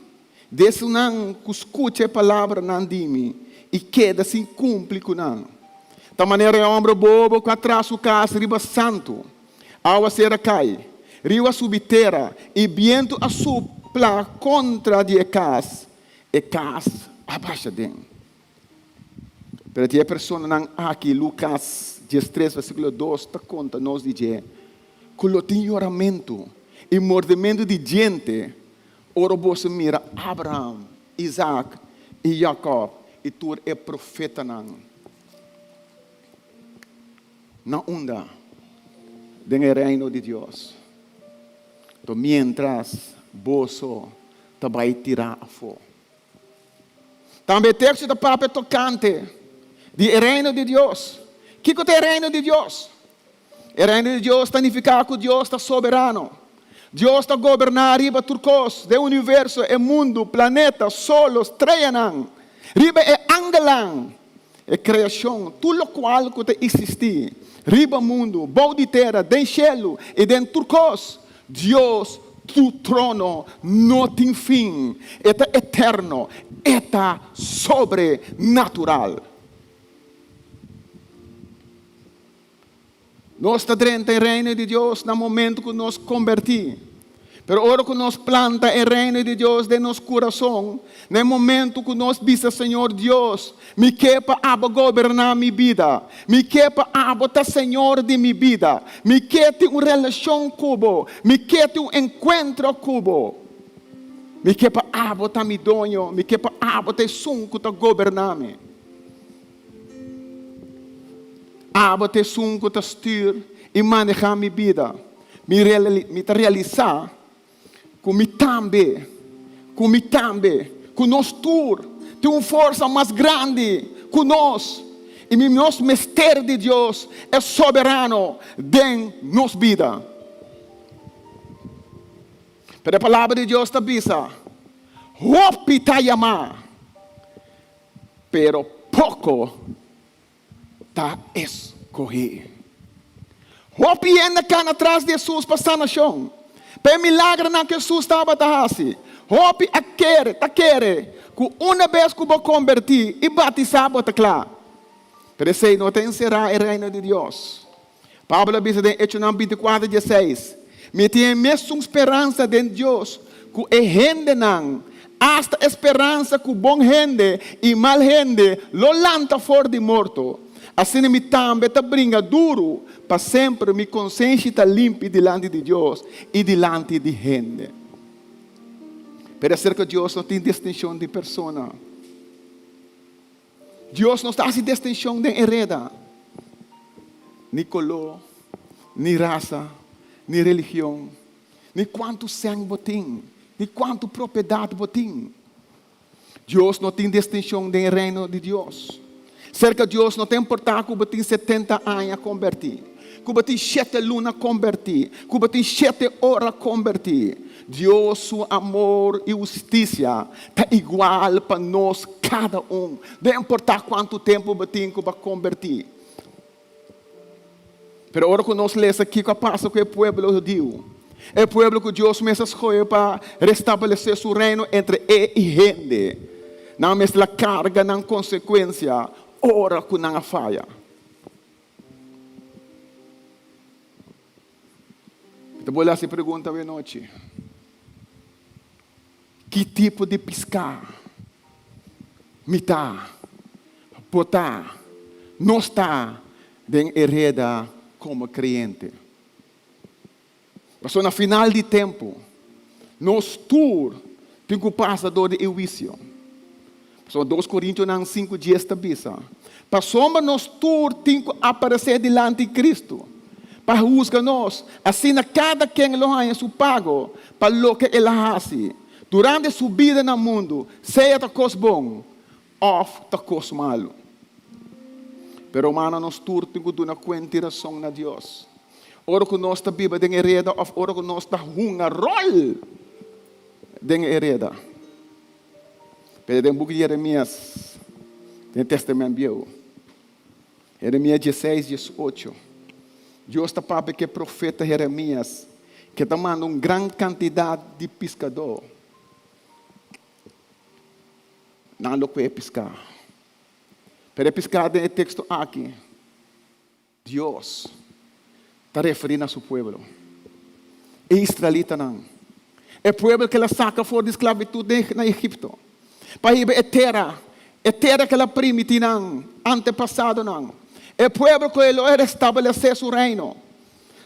Di esunnan ku skucha e palabranan di mi i keda sin kumpli ku nan. Ta manera e hòmber bobo ku a traha su kas riba santu. Awaser a kai, riu a subi tera i bientu a supla kontra di e kas, e kas a basha den. Pero di e personanan aki Lukas diestres versíkulo dos ta konta nos di dje ku lo tin yoramentu i mordementu di djente ora boso mira Abraham, Isaac i Jakòb i tur e profetanan na unda den e Reino di Dios. Anto miéntras boso ta bai tirá afó. Tambe e teksto ta papia tokante di e Reino di Dios. Kiko ta e Reino di Dios? E Reino di Dios ta nifiká ku Dios ta soberano. Dios ta goberná riba tur kos den universo, e mundu, planeta, solo, streanan, riba e angelnan, e kreashon, tur lokual ku ta eksistí riba mundu, bou di tera, den shelu i den tur kos. Dios su trono no tin fin, e ta eterno, e ta sobrenatural. Nos ta drenta e Reino di Dios na momento ku nos kombertí. Pero ora ku nos planta e Reino di Dios den nos kurason, na e momento ku nos bisa Señor Dios, mi ke pa abo goberná mi bida, mi ke pa abo ta Señor di mi bida, mi ke tin un relashon ku bo, mi ke tin un enkuentro ku bo, mi ke pa abo ta mi doño, mi ke pa abo ta esun ku ta goberná mi. Abo ta esun ku ta stuur i manehá mi bida. Mi mi ta realisá ku mi tambe, ku mi tambe, ku nos tur tin un forsa mas grandi ku nos i mi nos mester di Dios e soberano den nos bida. Pero e Palabra di Dios ta bisa, Hopi ta yamá. Pero poko ta eskohé. Hopi hende kana tras di Hesus pa sanashon, pa e milagernan ku Hesus tabata hasi. Hopi a kere, ta kere, ku unabes ku bo kombertí i batisá bo ta kla. Pero esei no ta enserá e Reino di Dios. Pablo a bisa den Echonan bintikuater dieseis, Mi tin e mesun speransa den Dios ku e hendenan, asta e speransa ku bon hende i mal hende lo lanta for di morto. Asina mi tambe ta bringa duru pa semper mi konsenshi ta limpi dilanti di Dios i dilanti di hende. Pero aserka Dios no tin distinshon di persona. Dios no ta hasi distinshon den e reda, ni koló, ni rasa, ni religion, ni kuantu sèn bo tin, ni kuantu propiedat bo tin. Dios no tin distinshon den e reino di Dios. Serka Dios no ta importá ku bo tin setenta aña kombertí. Ku bo tin shete luna kombertí, ku bo tin shete ora kombertí, Dios su amor i hustisia ta igual pa nos kada un, no importá kuantu tempu bo tin ku bo a kombertí. Pero ora ku nos lesa kiko a pasa ku e pueblo hudiu, e pueblo ku Dios mes a skohe pa restablesé su reino entre e i hende, nan mester a karga nan konsekuensia ora ku nan a faya. Mi ta bolbe hasi e pregunta awe nochi. Ki tipo di piská mi ta, bo ta, nos ta den e reda komo kreyente? Pasobra na final di tempu, nos tur tin ku pasa dor di e huisio. Pasobra dos Korintionan 5:10 ta bisa, Pasobra nos tur tin ku aparesé dilanti Kristu, pa husga nos, asina kada ken lo haña su pago pa loke el a hasi durante su bida na mundu, sea ta kos bon òf ta kos malu. Pero rumannan, nos tur tin ku duna kuenta i rason na Dios. Ora ku nos ta biba den e reda òf ora ku nos ta hunga ròl den e reda. Pero den buki di Jeremias, den e Tèstamènt Bieu, Jeremias dieseis, diesocho, Dios ta papia ku e profeta Jeremias ku e ta manda un gran kantidat di piskadó nan lo kue piská. Pero e piská den e teksto aki. Dios ta referí na su pueblo, e israelitanan, e pueblo ku el a saka for di sklabitut na Egipto, pa hiba e tera, e tera ku el a primiti nan antepasadonan, e pueblo ku el lo a restablesé su reino,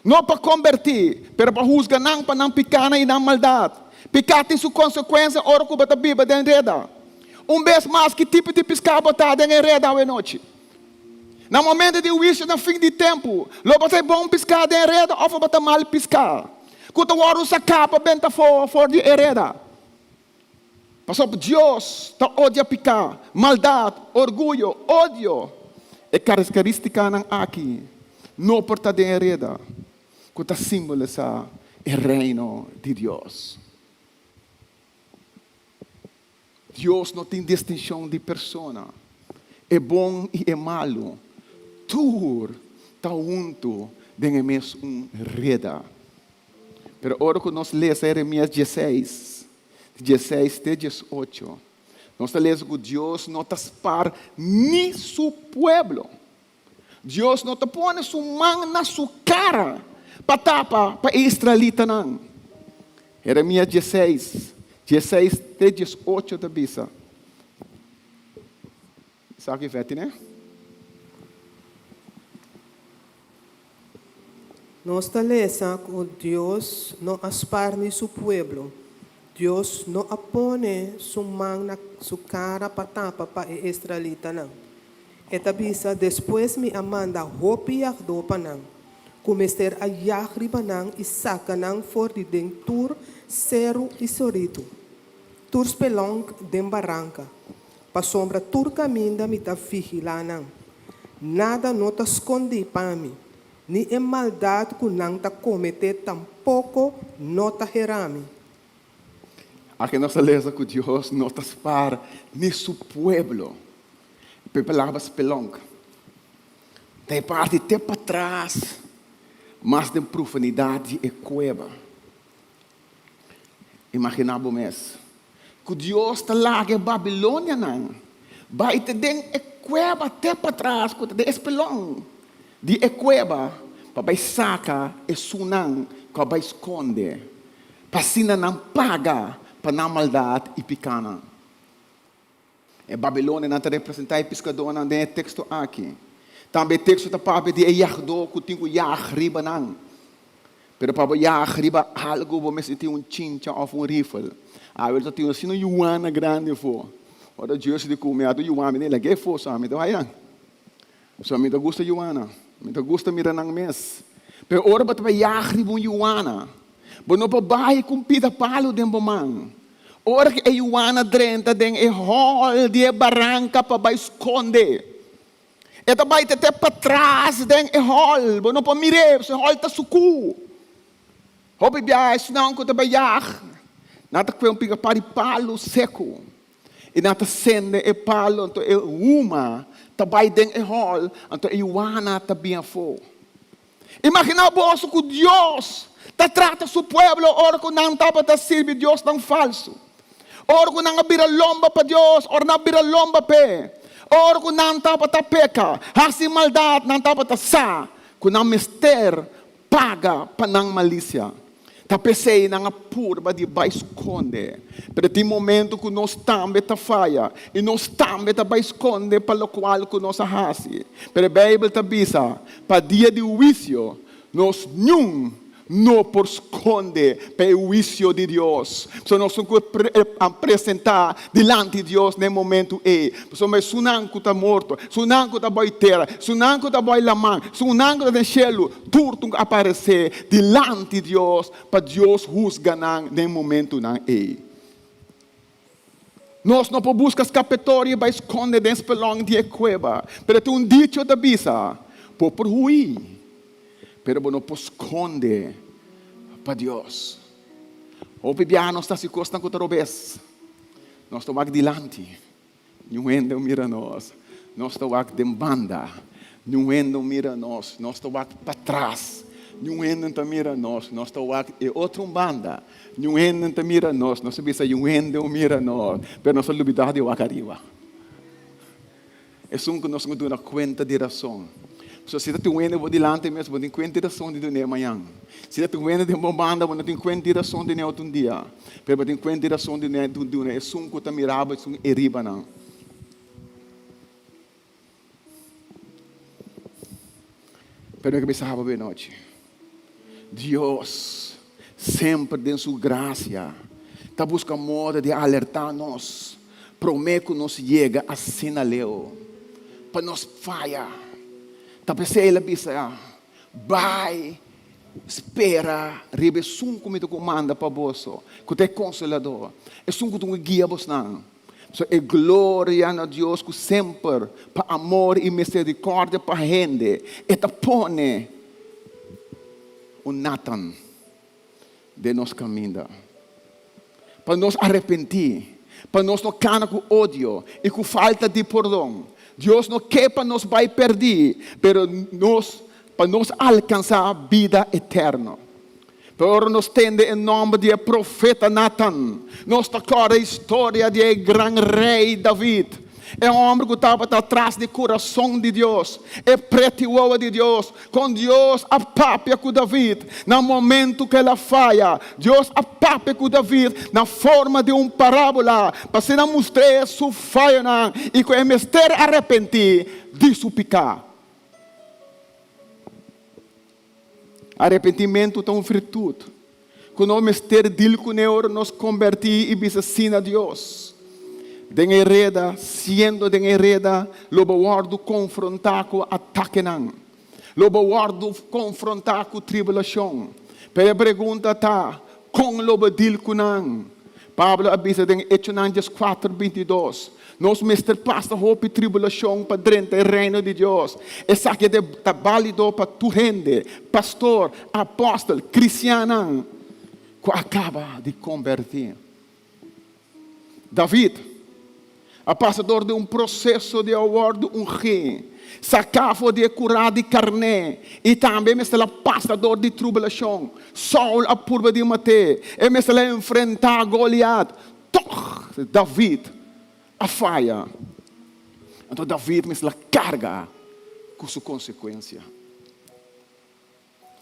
no pa kombertí, pero pa husga nan pa nan pikánan i nan maldat. Piká tin su konsekuensia ora ku bo ta biba den reda. Un bes mas, ki tipo di piská bo ta den e reda awenochi? Na momento di huisio na fin di tempu, lo bo ta e bon piská den e reda òf lo bo ta mal piská ku ta wòrdu saká pa benta afó for di e reda? Pasobra Dios ta odia piká, maldat, orguyo, odio. E karakterístikanan aki no por ta den e reda ku ta simbolisá e Reino di Dios. Dios no tin distinshon di persona. E bon i e malu tur ta huntu den e mes un reda. Pero ora ku nos lesa Jeremias dieseis, di dieseis te diesocho, nos ta lesa ku Dios no ta spar ni su pueblo. Dios no ta pone su man na su kara pa tapa pa e israelitanan. Jeremias dieseis, dieseis te diesocho ta bisa. Esaki veti ne? Nos ta lesa ku Dios no a spar ni su pueblo. Dios no a pone su man na su kara pa tapa pa e israelitanan. E ta bisa, Despues mi a manda hopi yagdó pa nan, ku mester a yag riba nan i saka nan for di den tur seru i soritu, tur spelonk den baranka, pasobra tur kaminda mi ta vigilá nan. Nada no ta skondí pa mi, ni e maldat ku nan ta kometé tampoko no ta hera mi. Aki nos ta lesa ku Dios no ta spar ni su pueblo. E palabra spelonk ta e parti te patras mas den profundidad di e cueba. Imagina bo mes ku Dios ta laga e babilonianan bai te den e cueba te patras ku ta den e spelonk di e cueba pa bai saca esunnan ku a bai sconde pa asina nan paga pa nan maldat i pikánan. E babilonianan ta representá e piskadónan den e teksto aki. Tambe e teksto ta papia di e yagdó ku tin ku yag riba nan. Pero pa bo yag riba algu bo mester tin un chincha òf un rifel. Awel ta tin asina un yuana grandi afó. Ora Jersey di ku mi a ta yuana mi ta lag'é afó sa mi ta bai nan. Pasobra mi ta gusta yuana. Mi ta gusta mira nan mes. Pero ora bo ta bai yag riba un yuana, bo no por bai ku un pida palu den bo man. Ora ku e yuana drenta den e hòl di e baranka pa bai skonde. E ta bai te te patras den e hòl. Bo no por mir'é, pasobra e hòl ta sukú. Hopi biaha esnan ku ta bai yag, nan ta kue un pika par di palu seku i nan ta sende e palu, anto e huma ta bai den e hòl, anto e yuana ta bin afó. Imaginá boso ku Dios ta trata su pueblo ora ku nan tabata sirbi diosnan falsu, ora ku nan a bira lomba pa Dios, ora nan a bira lomba p'e, ora ku nan tabata peka, hasi maldat, nan tabata sa ku nan mester paga pa nan malisia. Ta p'esei nan a purba di bai skonde. Pero tin momento ku nos tambe ta faya i nos tambe ta bai skonde pa lokual ku nos a hasi. Pero e Beibel ta bisa, Pa dia di huisio nos niun no por skonde pa e huisio di Dios. Pasobra nos tin ku presentá dilanti Dios na e momentu ei. Pasobra esunnan ku ta morto, esunnan ku ta bai tera, esunnan ku ta bai laman, esunnan ku ta den shelu, Tur tin ku aparesé dilanti Dios pa Dios husga nan den momentunan ei. Nos no por buska skapetorio bai skonde den spelon di e kueba, pero tin un dicho ta bisa, Bo por hui, pero bo no por skonde pa Dios. Hopi biaha nos ta hasi kosnan ku ta robes. Nos ta wak dilanti. Niun hende mira nos. Nos ta wak den banda. Niun hende mira nos. Nos ta wak patras. Niun hende ta mira nos. Nos ta wak e otro banda. Niun hende ta mira nos. Nos ta bisa niun hende mira nos. Pero nos ta lubida di wak ariba. Esun ku nos no duna kuenta di rason. Pasobra si ta tin un hende bo dilanti mes, bo tin kuenta di rason di dun'é mañan. Si ta tin un hende den bo banda, bo no tin kuenta di rason di dun'é otro dia. Pero bo tin kuenta di rason di duna esun ku ta mira bo, esun e riba nan. Pero mi ke bisa bo benochi. Dios semper den su gracia ta busca moda di alerta nos prome cu nos yega asina leu pa nos faya. Ta p'esey el a bisa, Bay spera riba esun cu mi ta comanda pa boso, cu ta e Consolador, esun cu ta guia bosnan. So e gloria na Dios ku semper pa amor i misericordia pa hende e ta pone un Nathan den nos kaminda pa nos arepentí, pa nos no kana ku odio i ku falta di pordon. Dios no ke pa nos bai pèrdí, pero nos pa nos alkansá bida eterno. Pero ora nos tende e nòmber di e profeta Natan, nos ta kòrda historia di e gran rei David, e hòmber ku tabata tras di kurason di Dios, e preti wowo di Dios. Kon Dios a papia ku David na momentu ku el a faya? Dios a papia ku David na forma di un parábola pa asina mustr'é su fayonan i ku e mester arepentí di su piká. Arepentimentu ta un virtut ku nos mester dil kuné ora nos kombertí i bisa sí na Dios. Den e reda, siendo den e reda, lo bo wòrdu konfrontá ku atakenan. Lo bo wòrdu konfrontá ku tribulashon. Pero e pregunta ta, kon lo bo dil ku nan? Pablo a bisa den Echonan dieskuater, bintidos, Nos mester pasa hopi tribulashon pa drenta e Reino di Dios. Esaki ta bálido pa tur hende, pastor, apòstel, kristiannan ku a kaba di kombertí. David a pasa dor di un proseso di a wòrdu ungí, saká for di e kurá di karné i tambe mester a pasa dor di tribulashon. Saul a purba di mat'é, e mester a enfrentá Goliat. Tòg David a faya. Anto David mester a karga ku su konsekuensia.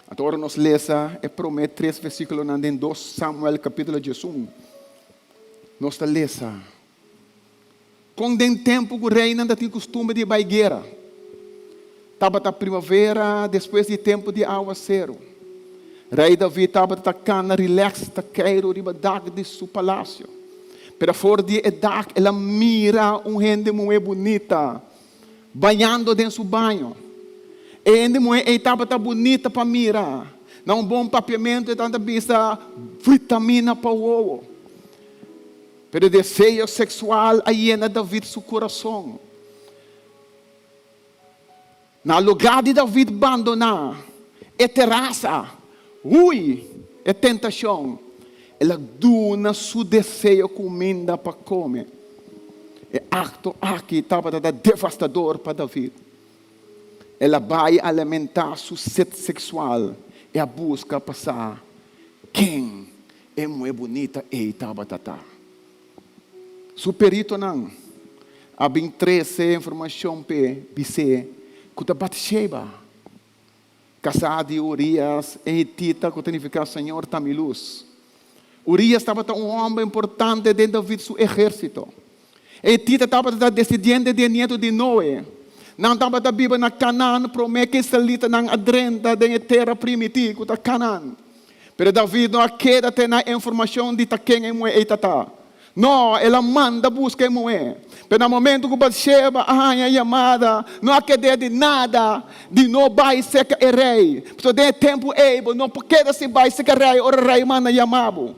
Anto ora nos lesa e promé tres versíkulonan den dos Samuel kapítulo diesun, nos ta lesa kon den tempu ku reinan ta tin kustumber di bai guera, tabata primavera despues di tempu di awaseru. Rei David tabata ta kana rilèks ta keiru riba dak di su palasio. Pero for di e dak el a mira un hende muhé bunita bañando den su baño. E hende muhé ei tabata bunita pa mira. Na un bon papiamentu e tabata bisa vitamina pa wowo. Pero e deseo seksual a yena David su kurason. Na lugá di David bandoná e terasa, hui e tentashon, el a duna su deseo kuminda pa kome. E akto aki tabata ta devastador pa David. El a bai alimentá su set seksual i a buska pa sa ken e muhé bunita ei tabata ta. Su peritonan a bin trese informashon p'e bis'é ku ta Batsheba, kasá di Urias e hitita ku ta nifiká Señor ta mi lus. Urias tabata un hòmber importante den David su ehérsito. E hitita tabata ta desidiente di e nietu di Noe. Nan tabata biba na Kanaan promé ku israelitanan a drenta den e tera primití ku ta Kanaan. Pero David no a keda te na e informashon di ta ken e muhé ei ta ta. No, el a manda buska e muhé. Pero na momentu ku Batsheba a haña e yamada, no a ked'é di nada di no bai serka e rei. Pasobra den e tempu ei bo no por keda sin bai serka rei ora rei manda yama bo.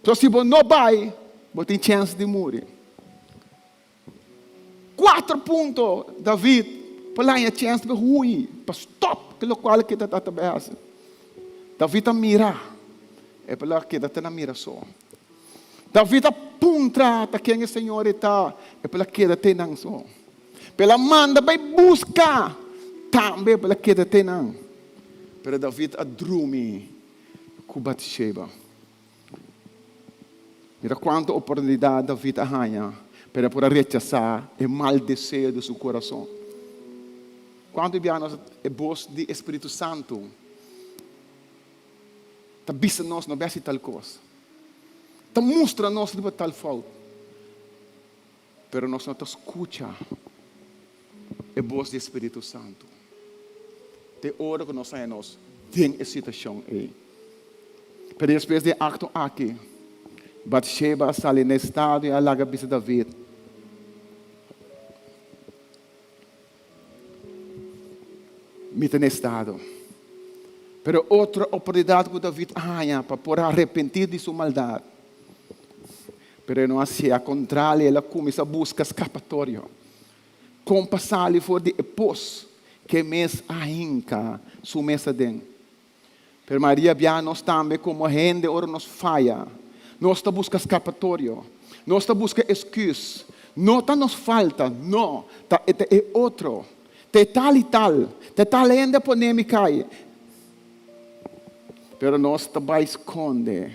Pasobra si bo no bai, bo tin chèns di muri. Kuater punto David por laña chèns pa hui, pa stòp ku lokual ke ta ta bai hasi. David a mira, e por a keda te na mira so. David a puntra ta ken e señor ei ta, e por a keda te nan so. Pero el a manda bai buska, tambe e por a keda te nan. Pero David a drumi ku Batsheba. Mira kuantu oportunidat David a haña, pero e por a rechasá e mal deseo di su kurason. Kuantu bia nos e bos di e Spiritu Santu ta bisa nos no bai hasi tal kos, ta mustra nos riba tal fout, pero nos no ta skucha e bos di e Spiritu Santu. Te ora ku nos haña nos den e situashon ei. Pero despues di e akto aki, Batsheba a sali na e stado i a laga bisa David, Mi ta na e stado. Pero otro oportunidat ku David a haña pa por a arepentí di su maldat, pero e no a hasié. Al kontrario, el a kuminsá buska skapatorio. Kon pa sali for di e pos ku e mes a hinka su mes aden. Pero mayoria bia nos tambe komo hende ora nos faya, nos ta buska skapatorio, nos ta buska esküs. No ta nos falta, no, ta e ta e otro, ta e tal i tal, ta e tal hende a pone mi kai. Pero nos ta bai skonde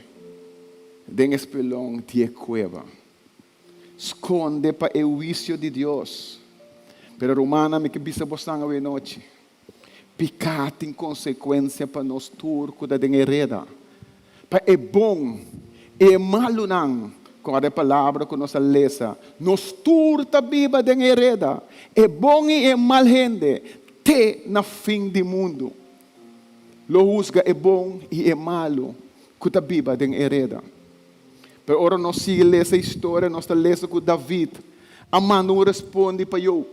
den e spelon di e kueba. Skonde pa e huisio di Dios. Pero rumannan, mi ke bisa bosnan awe nochi, piká tin konsekuensia pa nos tur ku ta den e reda, pa e bon i e malunan. Kòrda e palabra ku nos a lesa, nos tur ta biba den e reda, e bon i e mal hende, te na fin di mundu. Lo husga e bon i e malu ku ta biba den e reda. Pero ora nos sigui lesa e historia, nos ta lesa ku David a manda un respondi pa Job,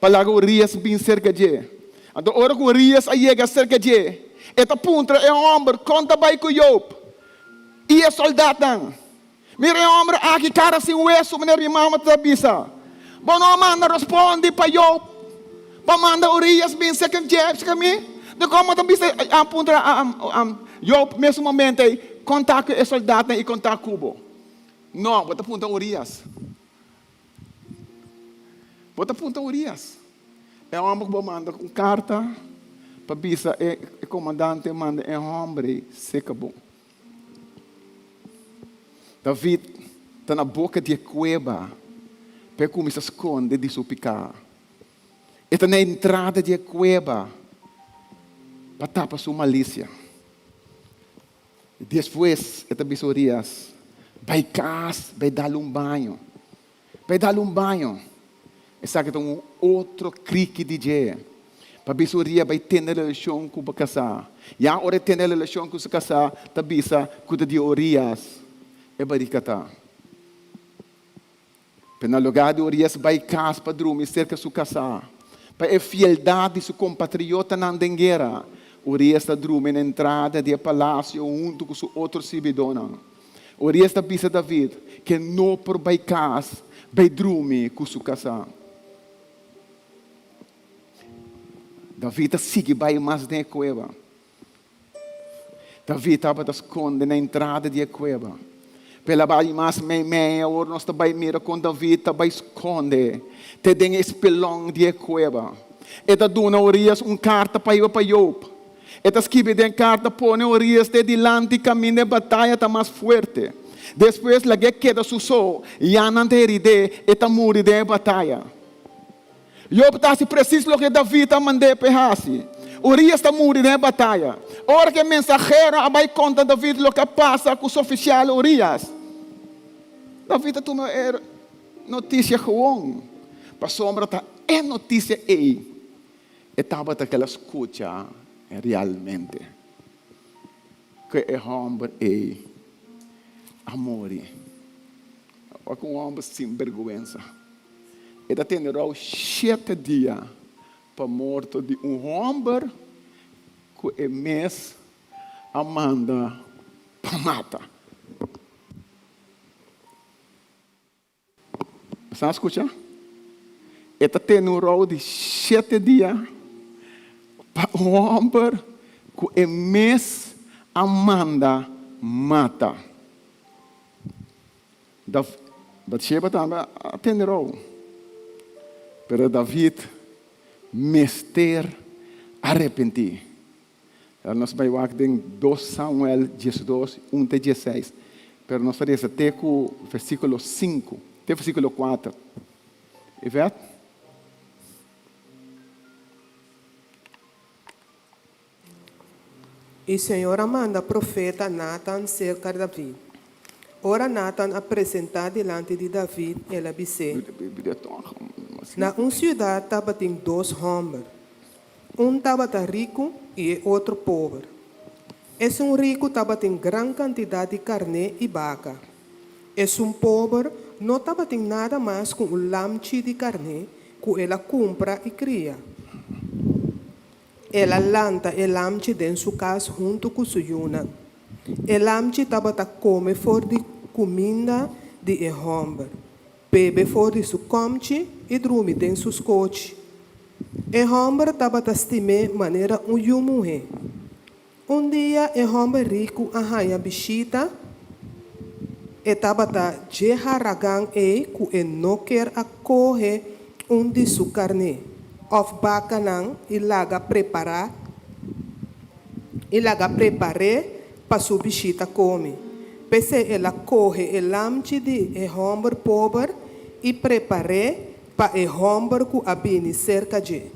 pa laga Urias bin serka dje. Anto ora ku Urias a yega serka dje, e ta puntra e hòmber kon ta bai ku Job i e sòldatnan. Mira e hòmber aki kara sin wesu, manera mi mama ta bisa. Bo no a manda respondi pa Job pa manda Urias bin serka dje, serka mi? Dikon bo ta bisa a puntra Job mesun momento ei, Konta ku e soldatnan i konta ku bo? No, bo ta puntra Urias. Bo ta puntra Urias. E hòmber ku bo manda un karta pa bisa e komandante manda e hòmber ei serka bo. David ta na boka di e kueba pa e kuminsá skonde di su piká. E ta na entrada di e kueba pa tapa su malisia. Despues e ta bisa Urias, Bai kas, bai dal un baño. Bai dal un baño. Esaki ta un otro kriki di dje. Pa bisa Urias bai tene relashon ku bo kasá. Ya ora e tene relashon ku su kasá, ta bisa ku ta di Urias e barika ta. Pero na lugá di Urias bai kas pa drumi serka su kasá, pa e fieldat di su kompatriotanan den guera, Urias ta drumi na entrada di e palasio huntu ku su otro sirbidónan. Urias ta bisa David ku e no por bai kas bai drumi ku su kasá. David a sigui bai mas den e kueba. David tabata skonde na entrada di e kueba. P'e el a bai mas meimei, awor nos ta bai mira kon David ta bai skonde te den e spelon di e kueba. E ta duna Urias un karta pa hiba pa Job. E ta skibi den karta, Pone Urias te dilanti kaminda e bataya ta mas fuerte. Despues lag'é keda su so, ya nan ta herid'é, e ta muri den e bataya. Job ta hasi presis loke David a mand'é pa e hasi. Urias ta muri den e bataya. Ora ku e mensahero a bai konta David loke a pasa ku su ofisial Urias, David a tuma e notisia gewoon, pasobra ta e notisia ei e tabata ku el a skucha realmente, ku e hòmber ei a muri. Wak un hòmber sinberguensa. E ta tene rou shete dia pa morto di un hòmber ku e mes a manda pa mata. Boso a skucha? E ta tene un rou di shete dia pa un hòmber ku e mes a manda mata. Batsheba tambe a tende rou. Pero David mester a repentí. Nos bai wak den dos Samuel diesdos, un te dieseis. Pero nos ta resa te ku versíkulo sinku, te versíkulo kuater. Yvette? I Señor a manda profeta Natan serka David. Ora Natan a presentá dilanti di David, el a bis'é, Na un siudat tabatin dos hòmber. Un tabata riku i e otro pober. Esun riku tabatin gran kantidat di karné i baka. Esun pober no tabatin nada mas ku un lamchi di karné ku el a kumpra i kria. El a lanta e lamchi den su kas huntu ku su yunan. E lamchi tabata kome for di kuminda di e hòmber, bebe for di su kòmchi i drumi den su skochi. E hòmber tabata stim'é manera un yu muhé. Un dia e hòmber riku a haña bishita, e tabata dje haragan ei ku e no ker a kohe un di su karné òf bakanan i laga prepará i laga prepar'é pa su bishita kome. P'esei el a kohe e lamchi di e hòmber pober i prepar'é pa e hòmber ku a bini serka dje.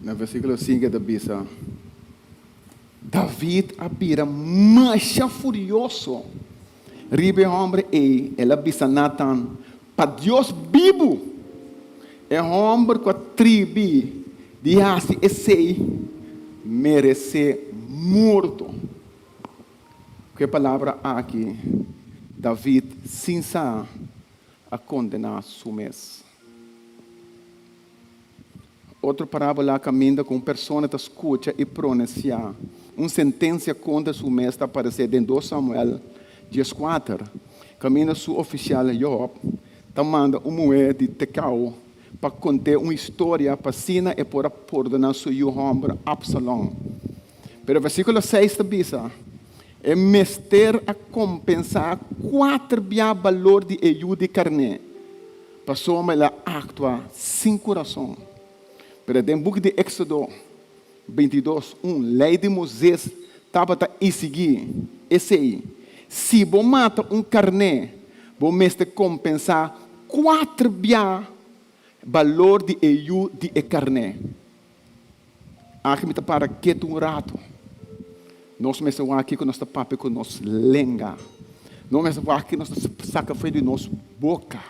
Na versíkulo sinku e ta bisa, David a bira masha furioso riba e hòmber ei. El a bisa Natan, Pa Dios bibu, e hòmber ku a tribi di hasi esei meresé morto. Ku e palabra aki, David sin sa a kondená su mes. Otro parábola kaminda ku un persona ta skucha i pronunsiá un sentensia kontra su mes ta aparesé den dos Samuel dieskuater, kaminda su ofisial Joab ta manda un muhé di Tekao pa kont'é un historia pa asina e por a pordoná su yu hòmber Absalon. Pero versíkulo seis ta bisa, E mester a kompensá kuater bia balor di e yu di karné. Pasobra el a aktua sin kurason. Pero den buki di Éksodo bintidos, un, Lei di Moises tabata isigí esei, Si bo mata un karné, bo mester kompensá kuater bia balor di e yu di e karné. Aki mi ta para ketu un ratu. Nos mester wak kiko nos ta papia ku nos lenga. Nos mester wak kiko nos ta saka for di nos boka.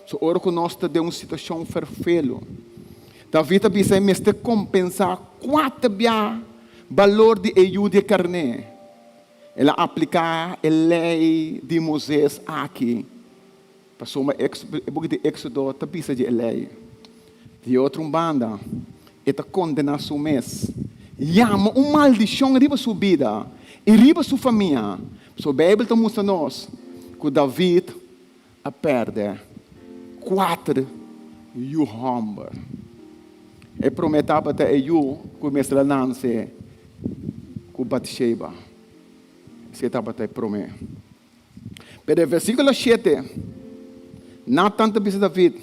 So ora ku nos ta den un situashon ferfelu, David a bisa e mester kompensá kuater bia balor di e yu di e karné. El a apliká e lei di Moises aki. Pasobra e buki di Éksodo ta bisa di e lei. Di otro un banda, e ta kondená su mes, yama un maldishon riba su bida i riba su famia. Pasobra Beibel ta mustra nos ku David a pèrdè kuater yu hòmber. E promé tabata e yu ku mester a nanse ku Batsheba. Esei tabata e promé. Pero e versíkulo shete, Natan ta bisa David,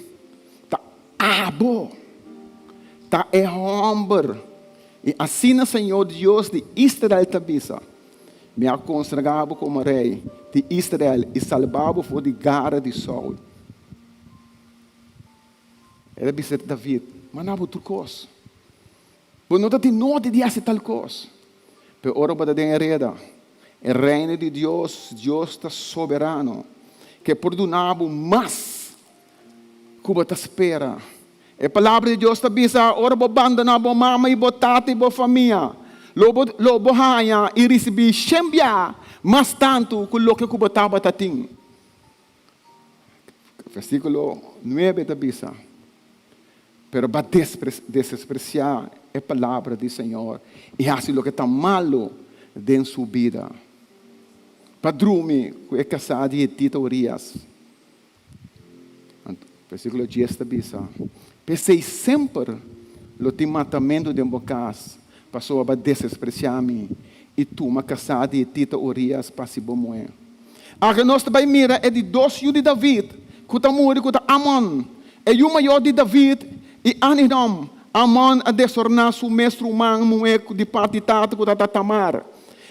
Ta abo ta e hòmber. I asina señor Dios di Israel ta bisa, Mi a konsagrá bo komo rei di Israel i salbá bo for di gara di Saul. El a bisa David, Manda bo tur kos. Bo no ta tin nodi di hasi tal kos. Pero ora bo ta den e reda, e Reino di Dios, Dios ta soberano, ke por duna bo mas ku bo ta spera. E Palabra di Dios ta bisa, ora bo bandoná bo mama i bo tata i bo famia, lo bo lo bo haña i risibí shen bia mas tantu ku loke ku bo tabata tin. Versíkulo nuebe ta bisa, Pero bo a despresiá e palabra di Señor i hasi loke ta malu den su bida. Pa drumi ku e kasá di hetita Urias. Versíkulo dies ta bisa, P'esei semper lo tin matamentu den bo kas, pasobra bo a despresiá mi i tuma kasá di hetita Urias pa hasi bo muhé. Aki nos ta bai mira e di dos yu di David ku ta muri, ku ta Amon, e yu mayor di David i Aninom. Amon a desorná su mes ruman muhé di parti tata ku tabata Tamar.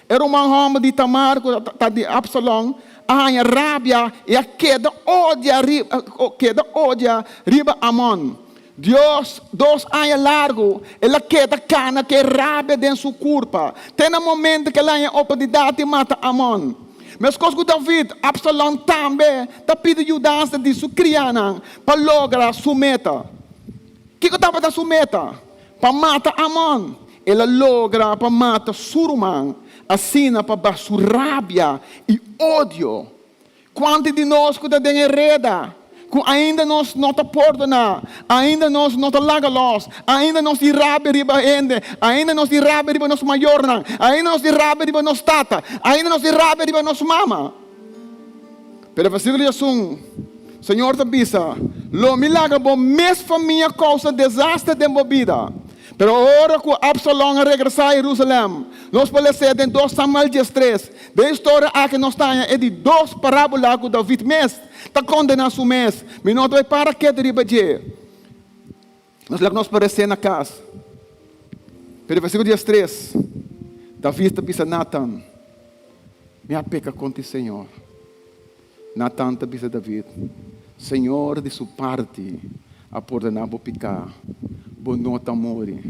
E ruman hòmber di Tamar ku ta di Absalon a haña rabia i a keda odia keda odia riba Amon. Dios, dos aña largu el a keda kana ku e rabia den su kurpa, te na momento ku el a haña oportunidat di mata Amon. Meskos ku David, Absalon tambe ta pidi yudansa di su krianan pa logra su meta. Kiko tabata su meta? Pa mata Amon. El a logra pa mata su ruman, asina pa baha su rabia i odio. Kuantu di nos ku ta den e reda, ku ainda nos no ta pordoná, ainda nos no ta laga lòs, ainda nos tin rabia riba hende, ainda nos tin rabia riba nos mayornan, ainda nos tin rabia riba nos tata, ainda nos tin rabia riba nos mama? Pero versíkulo diesun, Señor ta bisa, Lo mi laga bo mes famia kousa desaster den bo bida. Pero ora ku Absalon a regresá Jerusalèm, nos por les'é den dos Samuel diestres. Den e storia aki nos ta haña e di dos parábola ku David mes ta kondená su mes. Mi no ta bai para ketu riba dje. Nos laga nos paresé na kas. Pero versíkulo diestres, David ta bisa Natan, Mi a peka kontra Señor. Natan ta bisa David, Señor di su parti a pordoná bo piká, bo no ta muri.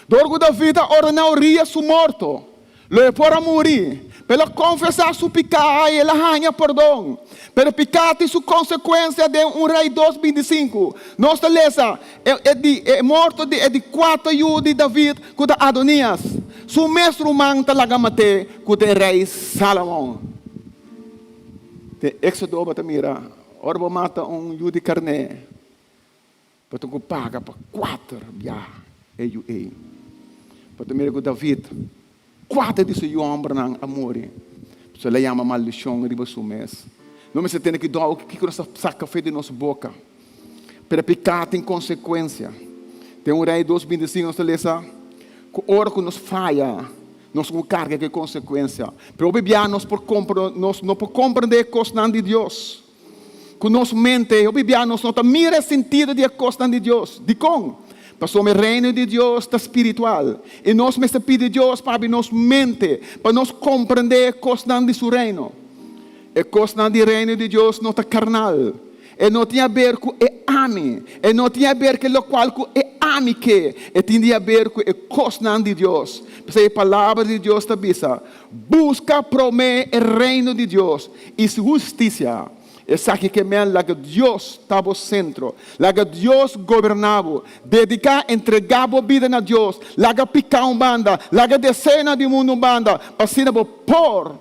Dor ku David a ordená Urias su morto, lo e por a muri. Pero el a konfesá su piká i el a haña pordon. Pero piká tin su konsekuensia den un Rei dos bintisinku. Nos ta lesa e di e morto di e di kuater yu di David ku ta Adonias. Su mes ruman ta laga mat'é ku ta e rei Salomon. Den Éxodo bo ta mira ora bo mata un yu di karné, bo tin ku paga pa kuater biaha e yu ei. Bo ta mira ku David, kuater di su yu hòmbernan a muri. Pasobra el a yama maldishon riba su mes. No mester tene kuidou ku kiko nos ta saka for di nos boka. Pero piká tin konsekuensia. Den un Rei dos binti sinku nos ta lesa ku ora ku nos faya, Nos ku karga ku e konsekuensia. Pero hopi bia nos por kompre, nos no por komprendé e kosnan di Dios. Ku nos mente, hopi bia nos no ta mira e sentido di e kosnan di Dios. Dikon? Pasobra e Reino di Dios ta spiritual. I nos mester pidi Dios pa abri nos mente pa nos komprendé e kosnan di su Reino. E kosnan di Reino di Dios no ta karnal. E no tin haber ku e ami. E no tin haber ku e lokual ku e ami ke. E tin di haber ku e kosnan di Dios. P'esei e Palabra di Dios ta bisa, Buska promé e Reino di Dios i su hustisia. Esaki ke men laga Dios ta bo sentro. Laga Dios goberná bo. Dediká, entregá bo bida na Dios. Laga piká un banda. Laga deseonan di mundu un banda, pa asina bo por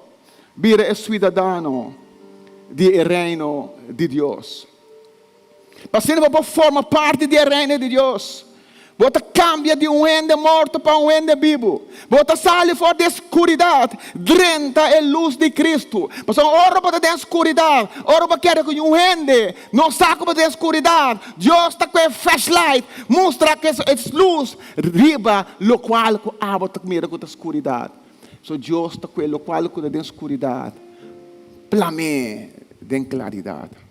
Bira e suidadano di e Reino di Dios. Pa asina bo por forma parti di e Reino di Dios. Bo ta kambia di un hende morto pa un hende bibu. Bo ta sali for di e skuridat drenta e lus di Kristu. Pasobra ora bo ta den skuridat, ora bo kere ku un hende no sa ku bo ta den skuridat, Dios ta ku e flashlight mustra ku e lus riba lokual ku abo ta mira ku ta skuridat. So Dios ta ku e lokual ku ta den skuridat plam'é den klaridat.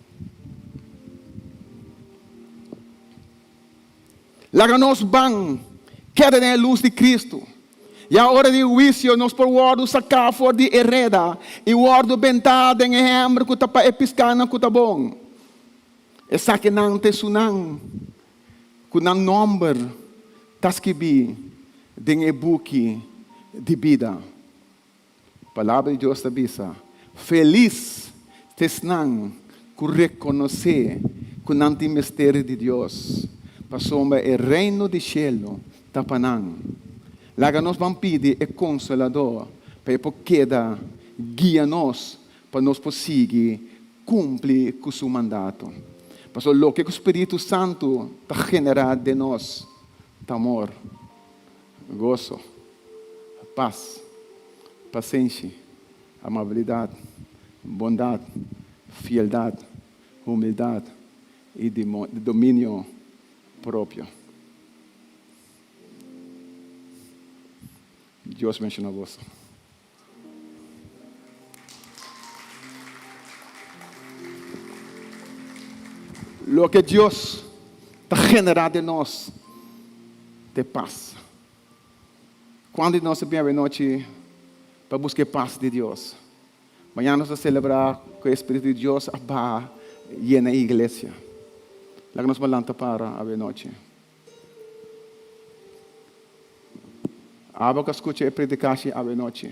Laga nos ban keda den e lus di Kristu. Ya ora di huisio nos por wòrdu saká for di e reda i wòrdu bentá den e hèmber ku ta pa e piskánan ku ta bon. Esakinan ta esunnan ku nan nòmber ta skibí den e buki di bida. Palabra di Dios ta bisa, Felis ta esnan ku rekonosé ku nan tin mester di Dios, pasobra e Reino di shelu ta pa nan. Laga nos ban pidi e Konsoladó pa e por keda guia nos pa nos por sigui kumpli ku su mandato. Pasobra loke ku spiritu santu ta generá den nos ta amor. Goso, pas, pasenshi, amabilidat, bondat, fieldat, humildat i dominio propio. Dios benshoná boso. Loke Dios ta generá den nos ta e pas. Kuantu di nos a bin awenochi pa buska e pas di Dios? Mañana nos ta selebrá ku e Spiritu di Dios a baha yena e iglesia. Laga nos malanta para awenochi. Abo ka skucha e predikashi awenochi.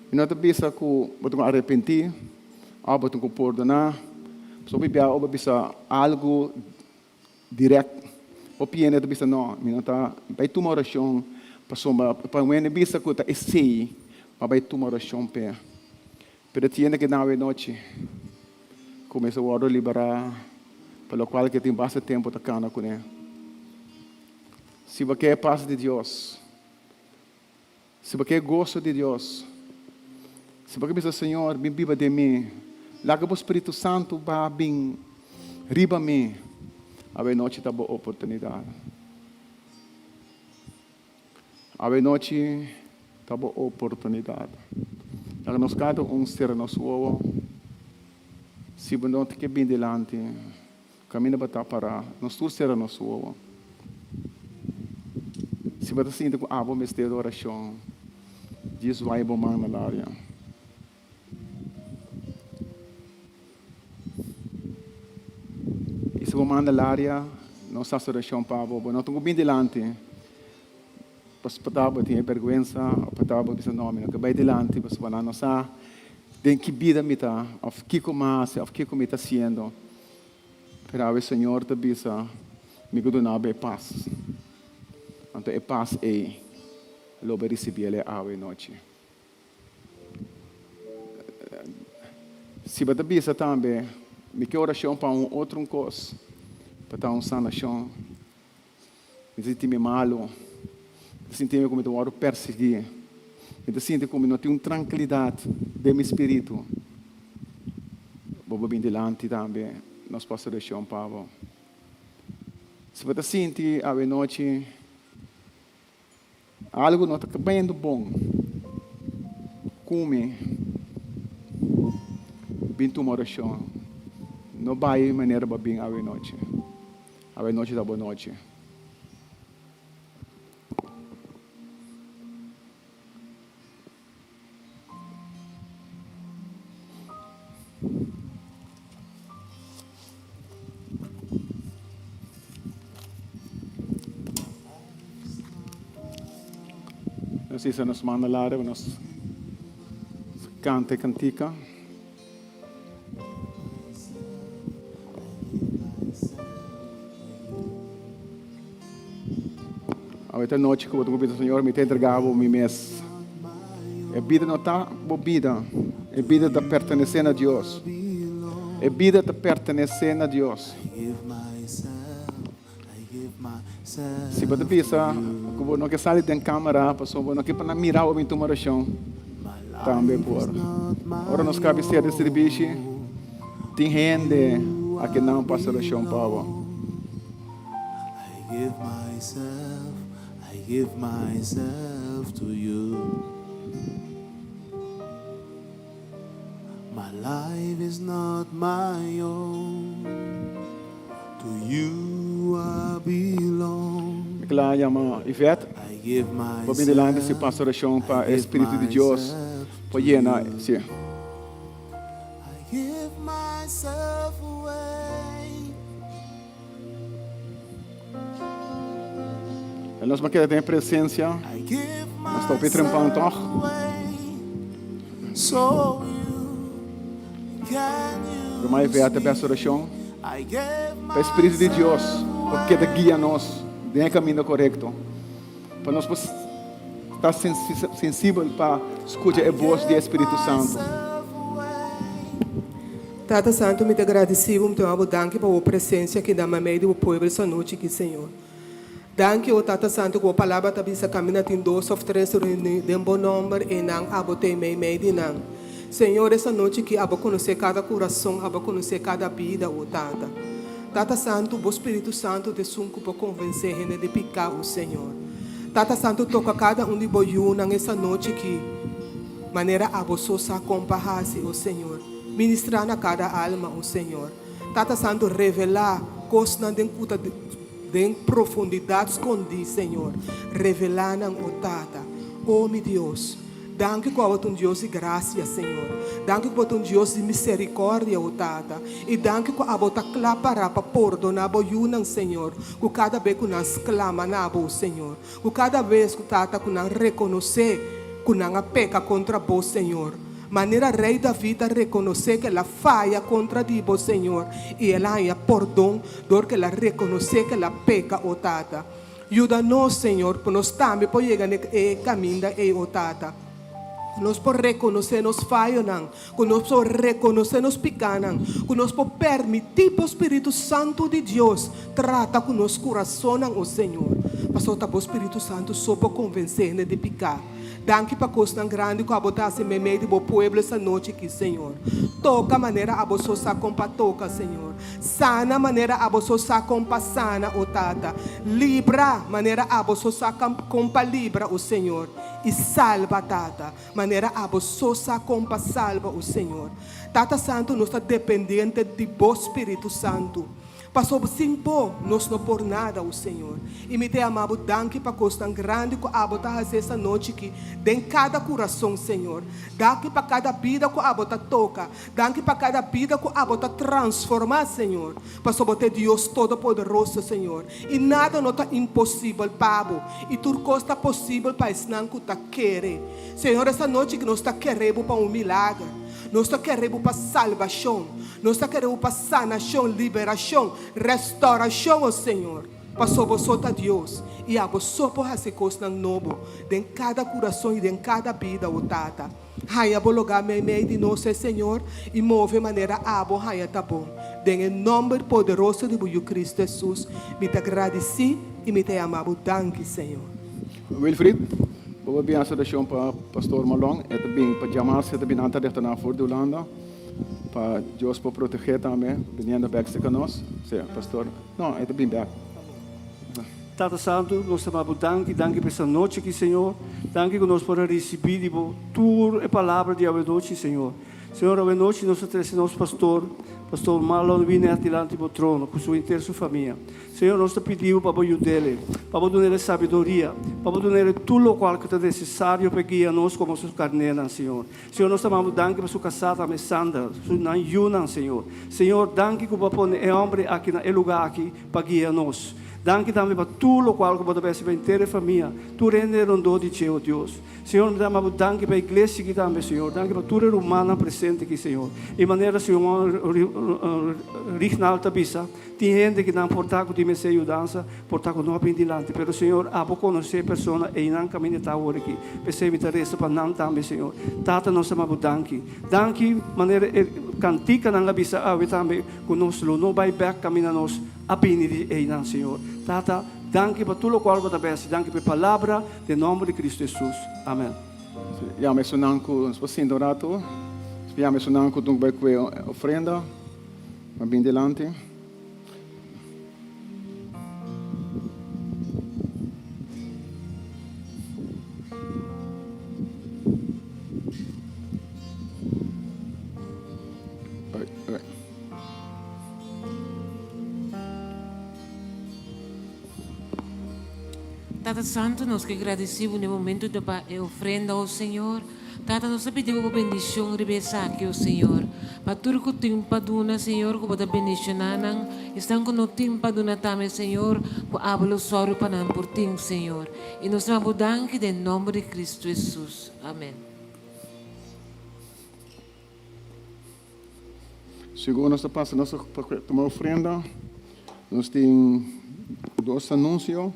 Mi no ta bisa ku bo tin ku arepentí òf bo tin ku pordoná. Pasobra hopi bia bo bisa algu dirèkt. Hopi hende ta bisa no, mi no ta bai tuma orashon pasobra pa un hende bisa ku ta esei pa bai tuma orashon p'e. Pero tiene ke nan awenochi kuminsá wòrdu liberá pa lokual ke tin basta tempu ta kana kuné. Si bo ke e pas di Dios, si bo ke e goso di Dios, si bo ke bisa, Señor, bin biba den mi, laga bo Spiritu Santu ba bin riba mi, awenochi ta bo oportunidat. Awenochi ta bo oportunidat. Laga nos kada un sera nos wowo. Si bo no ta ke bin dilanti, kaminda bo ta pará, nos tur sera nos wowo. Si bo ta sinti ku abo mester di orashon, djis wai bo man na laria. I si bo manda laria, nos hasi orashon pa bo. Bo no tin ku bin dilanti pasobra bo tin e bèrgwensa òf pasobra bo bisa, No, mi no ke bai dilanti pasobra nan no sa den ki bida mi ta òf kiko mi a hasi òf kiko mi ta hasiendo. Pero awe Señor ta bisa, Mi ku duna bo e pas. Anto e pas ei lo bo risibi el awe nochi. Si bo ta bisa tambe, Mi ke orashon pa un otro un kos, pa ta un sanashon. Mi ta sinti mi malu, mi ta sinti mi ku mi ta wòrdu persiguí, mi ta sinti ku mi no tin un trankilidat den mi spiritu. Bo por bin dilanti tambe, nos por hasi orashon pa bo. Si bo ta sinti awenochi. Algu no ta bayendo bon ku mi. Bin tuma orashon. No bai manera bo a bin awe nochi. Awe nochi ta bo nochi. Nos hisa nos man na lado, nos canta e cantica. Awe ta nochi ku bo ta bisa, Señor, mi ta entrega bo mi mes. E bida no ta bo bida, e bida ta pertenesé na Dios. E bida ta pertenesé na Dios. Si bo ta bisa ku bo no ke sali den kamera pasobra bo no ke pa nan mira bo bin tuma orashon, tambe por. Ora nos kabi sera di sirbishi, tin hende aki nan pa hasi orashon pa bo. My life is not my own, to you I belong. Mi kla yama Yvette I give pa bin dilanti si myself, pasa orashon pa I e give Spiritu di Dios myself por to yena you. si. I give myself away. En nos keda den presensia. I give Nos ta hopi trempan myself toch? away so you can Ruman use Yvette me. ta hasi orashon I give pa e Spiritu di Dios myself por keda guia away. nos den e kaminda korekto. Pa nos por ta sensibel pa skucha I e bos di e give Spiritu Santu. myself away. Tata Santu, mi ta gradisí bo, mi ta duna bo danki pa bo presensia aki na meimei di bo pueblo esta nochi aki, Señor. Danki, o Tata Santu, ku bo palabra ta bisa kaminda tin dos òf tres reuní den bo nòmber, einan abo ta meimei di nan. Señor, esta nochi aki abo konosé kada kurason, abo konosé kada bida, o Tata. Tata Santu, bo Spiritu Santu ta esun ku por konvensé hende di piká, o Señor. Tata Santu, toka kada un di bo yunan esta nochi aki, manera abo so sa kon pa hasi, o Señor. Ministrá na kada alma, o Señor. Tata Santu, revelá kosnan den ku ta den profundidat skondí, Señor. Revelá nan, o Tata. O mi Dios, danki ku abo ta un Dios di grasia, Señor. Danki ku bo ta un Dios di miserikòrdia, o Tata. I danki ku abo ta kla pará pa pordoná bo yunan, Señor, ku kada be ku nan sklama na bo, Señor. Ku kada bes ku Tata ku nan rekonosé ku nan a peka kontra bo, Señor. Manera Rei David a rekonosé ku el a faya kontra di bo, Señor, i el a haña pordon dor ku el a rekonosé ku el a peka, o Tata. Yuda nos, Señor, ku nos tambe por yega na e kaminda ei, o Tata. Ku nos por rekonosé nos fayonan, ku nos por rekonosé nos pikánan, ku nos por permití bo Spiritu Santu di Dios trata ku nos kurasonnan, o Señor. Pasobra ta bo Spiritu Santu so por konvensé hende di piká. Danki pa kosnan grandi ku abo ta hasi meimei di bo pueblo esta nochi aki, Señor. Toka manera abo so sa kon pa toka, Señor. Sana manera abo so sa kon pa sana, o Tata. Libra manera abo so sa kon pa libra, o Señor. I salba, Tata, manera abo so sa kon pa salba, o Señor. Tata Santu, nos ta dependiente di bo Spiritu Santu. Pasobra sin bo nos no por nada, o Señor. I mi ta yama bo danki pa kosnan grandi ku abo ta hasi esta nochi aki den kada kurason, Señor. Danki pa kada bida ku abo ta toka. Danki pa kada bida ku abo ta transformá, Señor. Pasobra bo ta e Dios Todopoderoso, Señor. I nada no ta imposibel pa bo. I tur kos ta posibel pa esnan ku ta kere. Señor, esta nochi aki nos ta kere bo pa un milager. Nos ta kere bo pa salbashon. Nos ta kere bo pa sanashon, liberashon, restaurashon, o Señor. Paso bo so ta Dios, i abo so por hasi kosnan nobo den kada kurason i den kada bida, o Tata. Haña bo lugá meimei di nos, e Señor, i move manera abo haña ta bon. Den e nòmber poderoso di bo Yu Cristo Hesus, mi ta gradisí i mi ta yama bo danki, Señor. Wilfried, bo por bin hasi orashon pa Pastor Malon. E ta bin pa djamas, e ta bin anta retorná for di Hulanda. Pa Dios por protegé tambe biniendo bek cerca nos. Sí, pastor. No, e ta bin bek. Tata Santu, nos ta ba bo danki, danki pa esta nochi aki, Señor. Danki ku nos por a risibí di bo tur e palabra di awenochi, Señor. Señor, awenochi nos ta trese nos pastor, Pastor Marlon Wiener dilanti bo trono ku su henter su famia. Señor, nos ta pidi bo pa bo yud'el, pa bo dun'el e sabiduria, pa bo dun'el tur lokual ku ta nesesario pa e guia nos komo su karnénan, Señor. Señor, nos ta manda bo danki pa su kasá tambe, Sandra, su nan yunan, Señor. Señor, danki ku bo a pone e hòmber aki na e lugá aki pa guia nos. Danki tambe pa tur lokual ku bo ta besi pa henter e famia, tur hende rondó di dje, o Dios. Señor, mi ta manda bo danki pa e iglesia aki tambe, Señor. Danki pa tur e rumannan presente aki, Señor. I manera Señor Rignald ta bisa, Tin hende ki nan por ta ku tin mester yudansa, por ta ku no a bin dilanti. Pero Señor, abo konosé e persona einan kaminda ta awor aki. P'esei mi ta resa pa nan tambe, Señor. Tata, nos ta manda bo danki. Danki manera e. kantikanan a bisa awe tambe ku nos lo no bai bèk kaminda nos a bini di einan, Señor. Tata, danki pa tur lokual bo ta bèsi. Danki pa e palabra, den nòmber di Kristu Hesus. Amèn. Yama esunnan ku nos por sinta un ratu. Yama esunnan ku bai kue ofrenda pa bin dilanti. Tata Santu, nos ke gradisí bo na e momentu ta pa e ofrenda, o Señor. Tata, nos ta pidi bo bo bendishon riba esaki, o Señor. Pa tur ku tin pa duna, Señor, ku bo ta bendishoná nan. Esnan ku no tin pa duna tambe, Señor, ku abo lo sòru pa nan por tin, Señor. I nos ta bo danki den nòmber di Kristu Hesus. Amèn. Segun nos ta pasa nos ta tuma ofrenda, nos tin dos anunsio.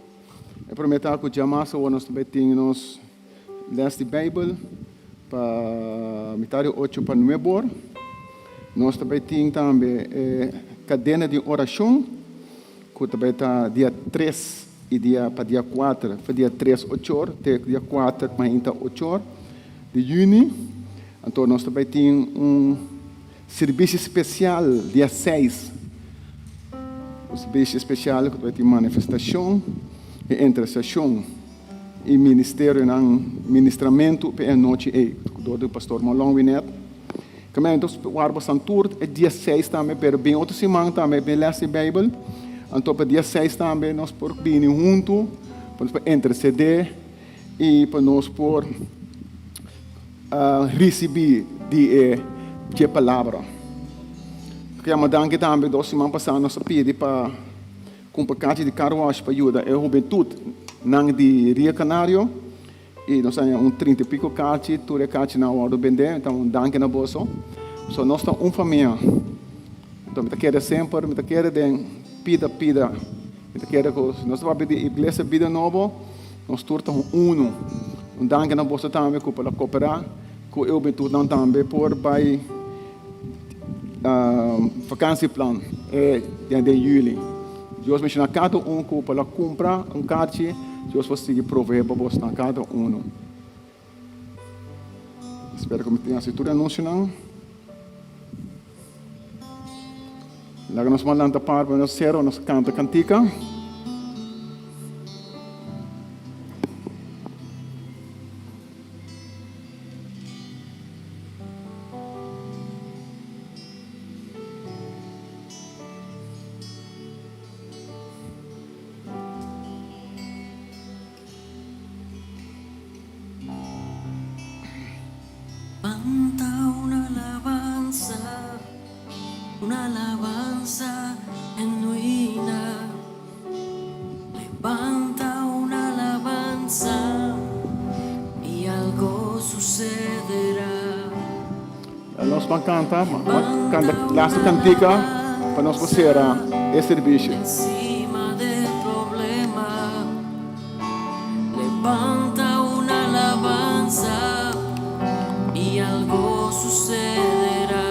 E prome ta ku djamas awor nos ta bai tin nos les di Beibel pa mitad di ocho pa nuebe or. Nos ta bai tin tambe e kadena di orashon ku ta bai ta dia tres i dia pa dia kuater, pa dia tres ocho or te dia kuater mainta ocho or di yüni. Anto nos ta bai tin un sirbishi spesial dia seis, un sirbishi spesial ku ta bai tin manifestashon i interseshon i ministerionan, ministramentu pa e anochi ei dor di Pastor Marlon Winet. Kaminda entos wak basan tur e dia seis tambe, pero bin otro siman tambe bin les di Beibel. Anto pa dia seis tambe nos por bini huntu pa nos por intersedé i pa nos por risibí di e dje palabra. Yama danki tambe dos siman pasá nos a pidi pa kumpra kachi di car wash pa yuda e hubentut nan di Rio Canario i nos a haña un trinta i piko kachi, tur e kachinan a wòrdu bendé, ta un danki na boso. Pasobra nos ta un famia. Enton mi ta kere semper, mi ta kere den pida pida, mi ta kere ku si nos ta papia di Iglesia Bida Nobo, Nos tur ta un unu. Un danki na boso tambe ku por a koperá ku e hubentutnan tambe por bai vakansieplan e den yüli. Dios benshoná kada un ku por a kumpra un karchi. Dios por sigui proveé pa bosnan kada unu. Spera ku mi tin hasi tur e anunsionan. Laga nos man lanta par pa nos sero, nos kanta kantika. Lanta un alabansa, un alabansa genuina. Levanta un alabansa y algo sucederá. Nos ban kanta, ban kanta lastu kantika pa nos por sera e servisio. Encima del problema, levanta un alabansa y algo sucederá.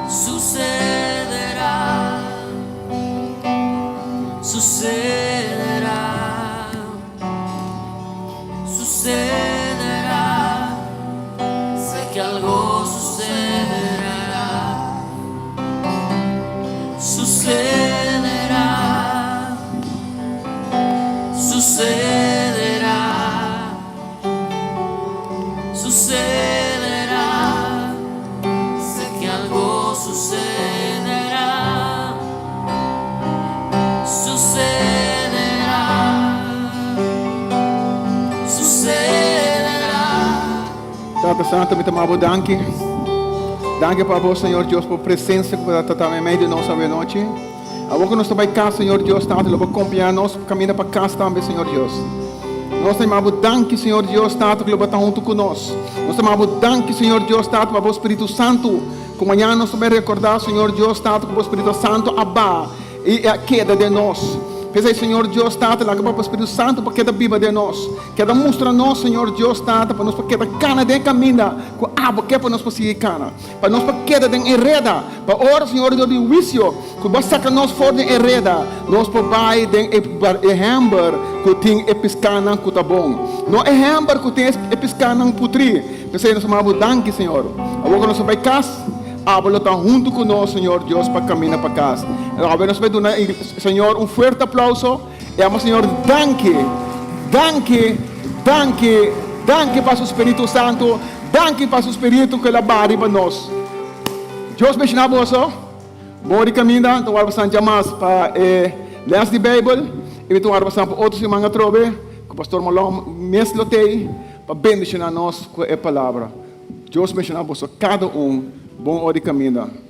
Sucederá, sucederá. Sucederá, sé que algo sucederá. Sucederá, sucederá, sucederá, sé que algo sucederá. Sucederá, sucederá. Tata Santo, mi ta maba bo danki. Danki pa bo, Señor Dios, pa bo presencia cu bo ta ta meimei di nos awe nochi. Awor cu nos ta bay cas, Señor Dios, Tata, lo bo acompaña nos caminda pa cas tambe, Señor Dios. Nos ta maba bo danki, Señor Dios, Tata, cu lo bo ta hunto cu nos. Nos ta maba bo danki, Señor Dios, Tata, pa bo Spiritu Santo. Ku mañana nos ta bai rekordá, Señor Dios Tata, ku bo Spiritu Santu a baha i a keda den nos. P'esei, Señor Dios Tata, laga pa bo Spiritu Santu por keda biba den nos. Keda mustra nos, Señor Dios Tata, pa nos por keda kana den e kaminda ku abo ke pa nos por sigui kana. Pa nos por keda den e reda. Pa ora, Señor Dios di huisio, ku bo a saka nos for den e reda, nos por bai den e e hèmber ku tin e piskanan ku ta bon. No e hèmber ku tin e piskanan putrí. P'esei nos ta manda bo danki, Señor. Awor ku nos a bai kas, abo lo ta huntu ku nos, Señor Dios, pa kamina pa kas. Awe nos bai duna Señor un fuerte aplauso i ama Señor danki, danki, danki, danki pa su Spiritu Santu, danki pa su Spiritu ku el a baha riba nos. Dios benshoná boso. Bon di kaminda, ta wòrdu pasan djamas pa e lès di Beibel i mi ta wòrdu pasan pa otro siman atrobe ku Pastor Malon mes lo tei pa bendishoná nos ku e palabra. Dios benshoná boso kada un. Bon ora di kaminda.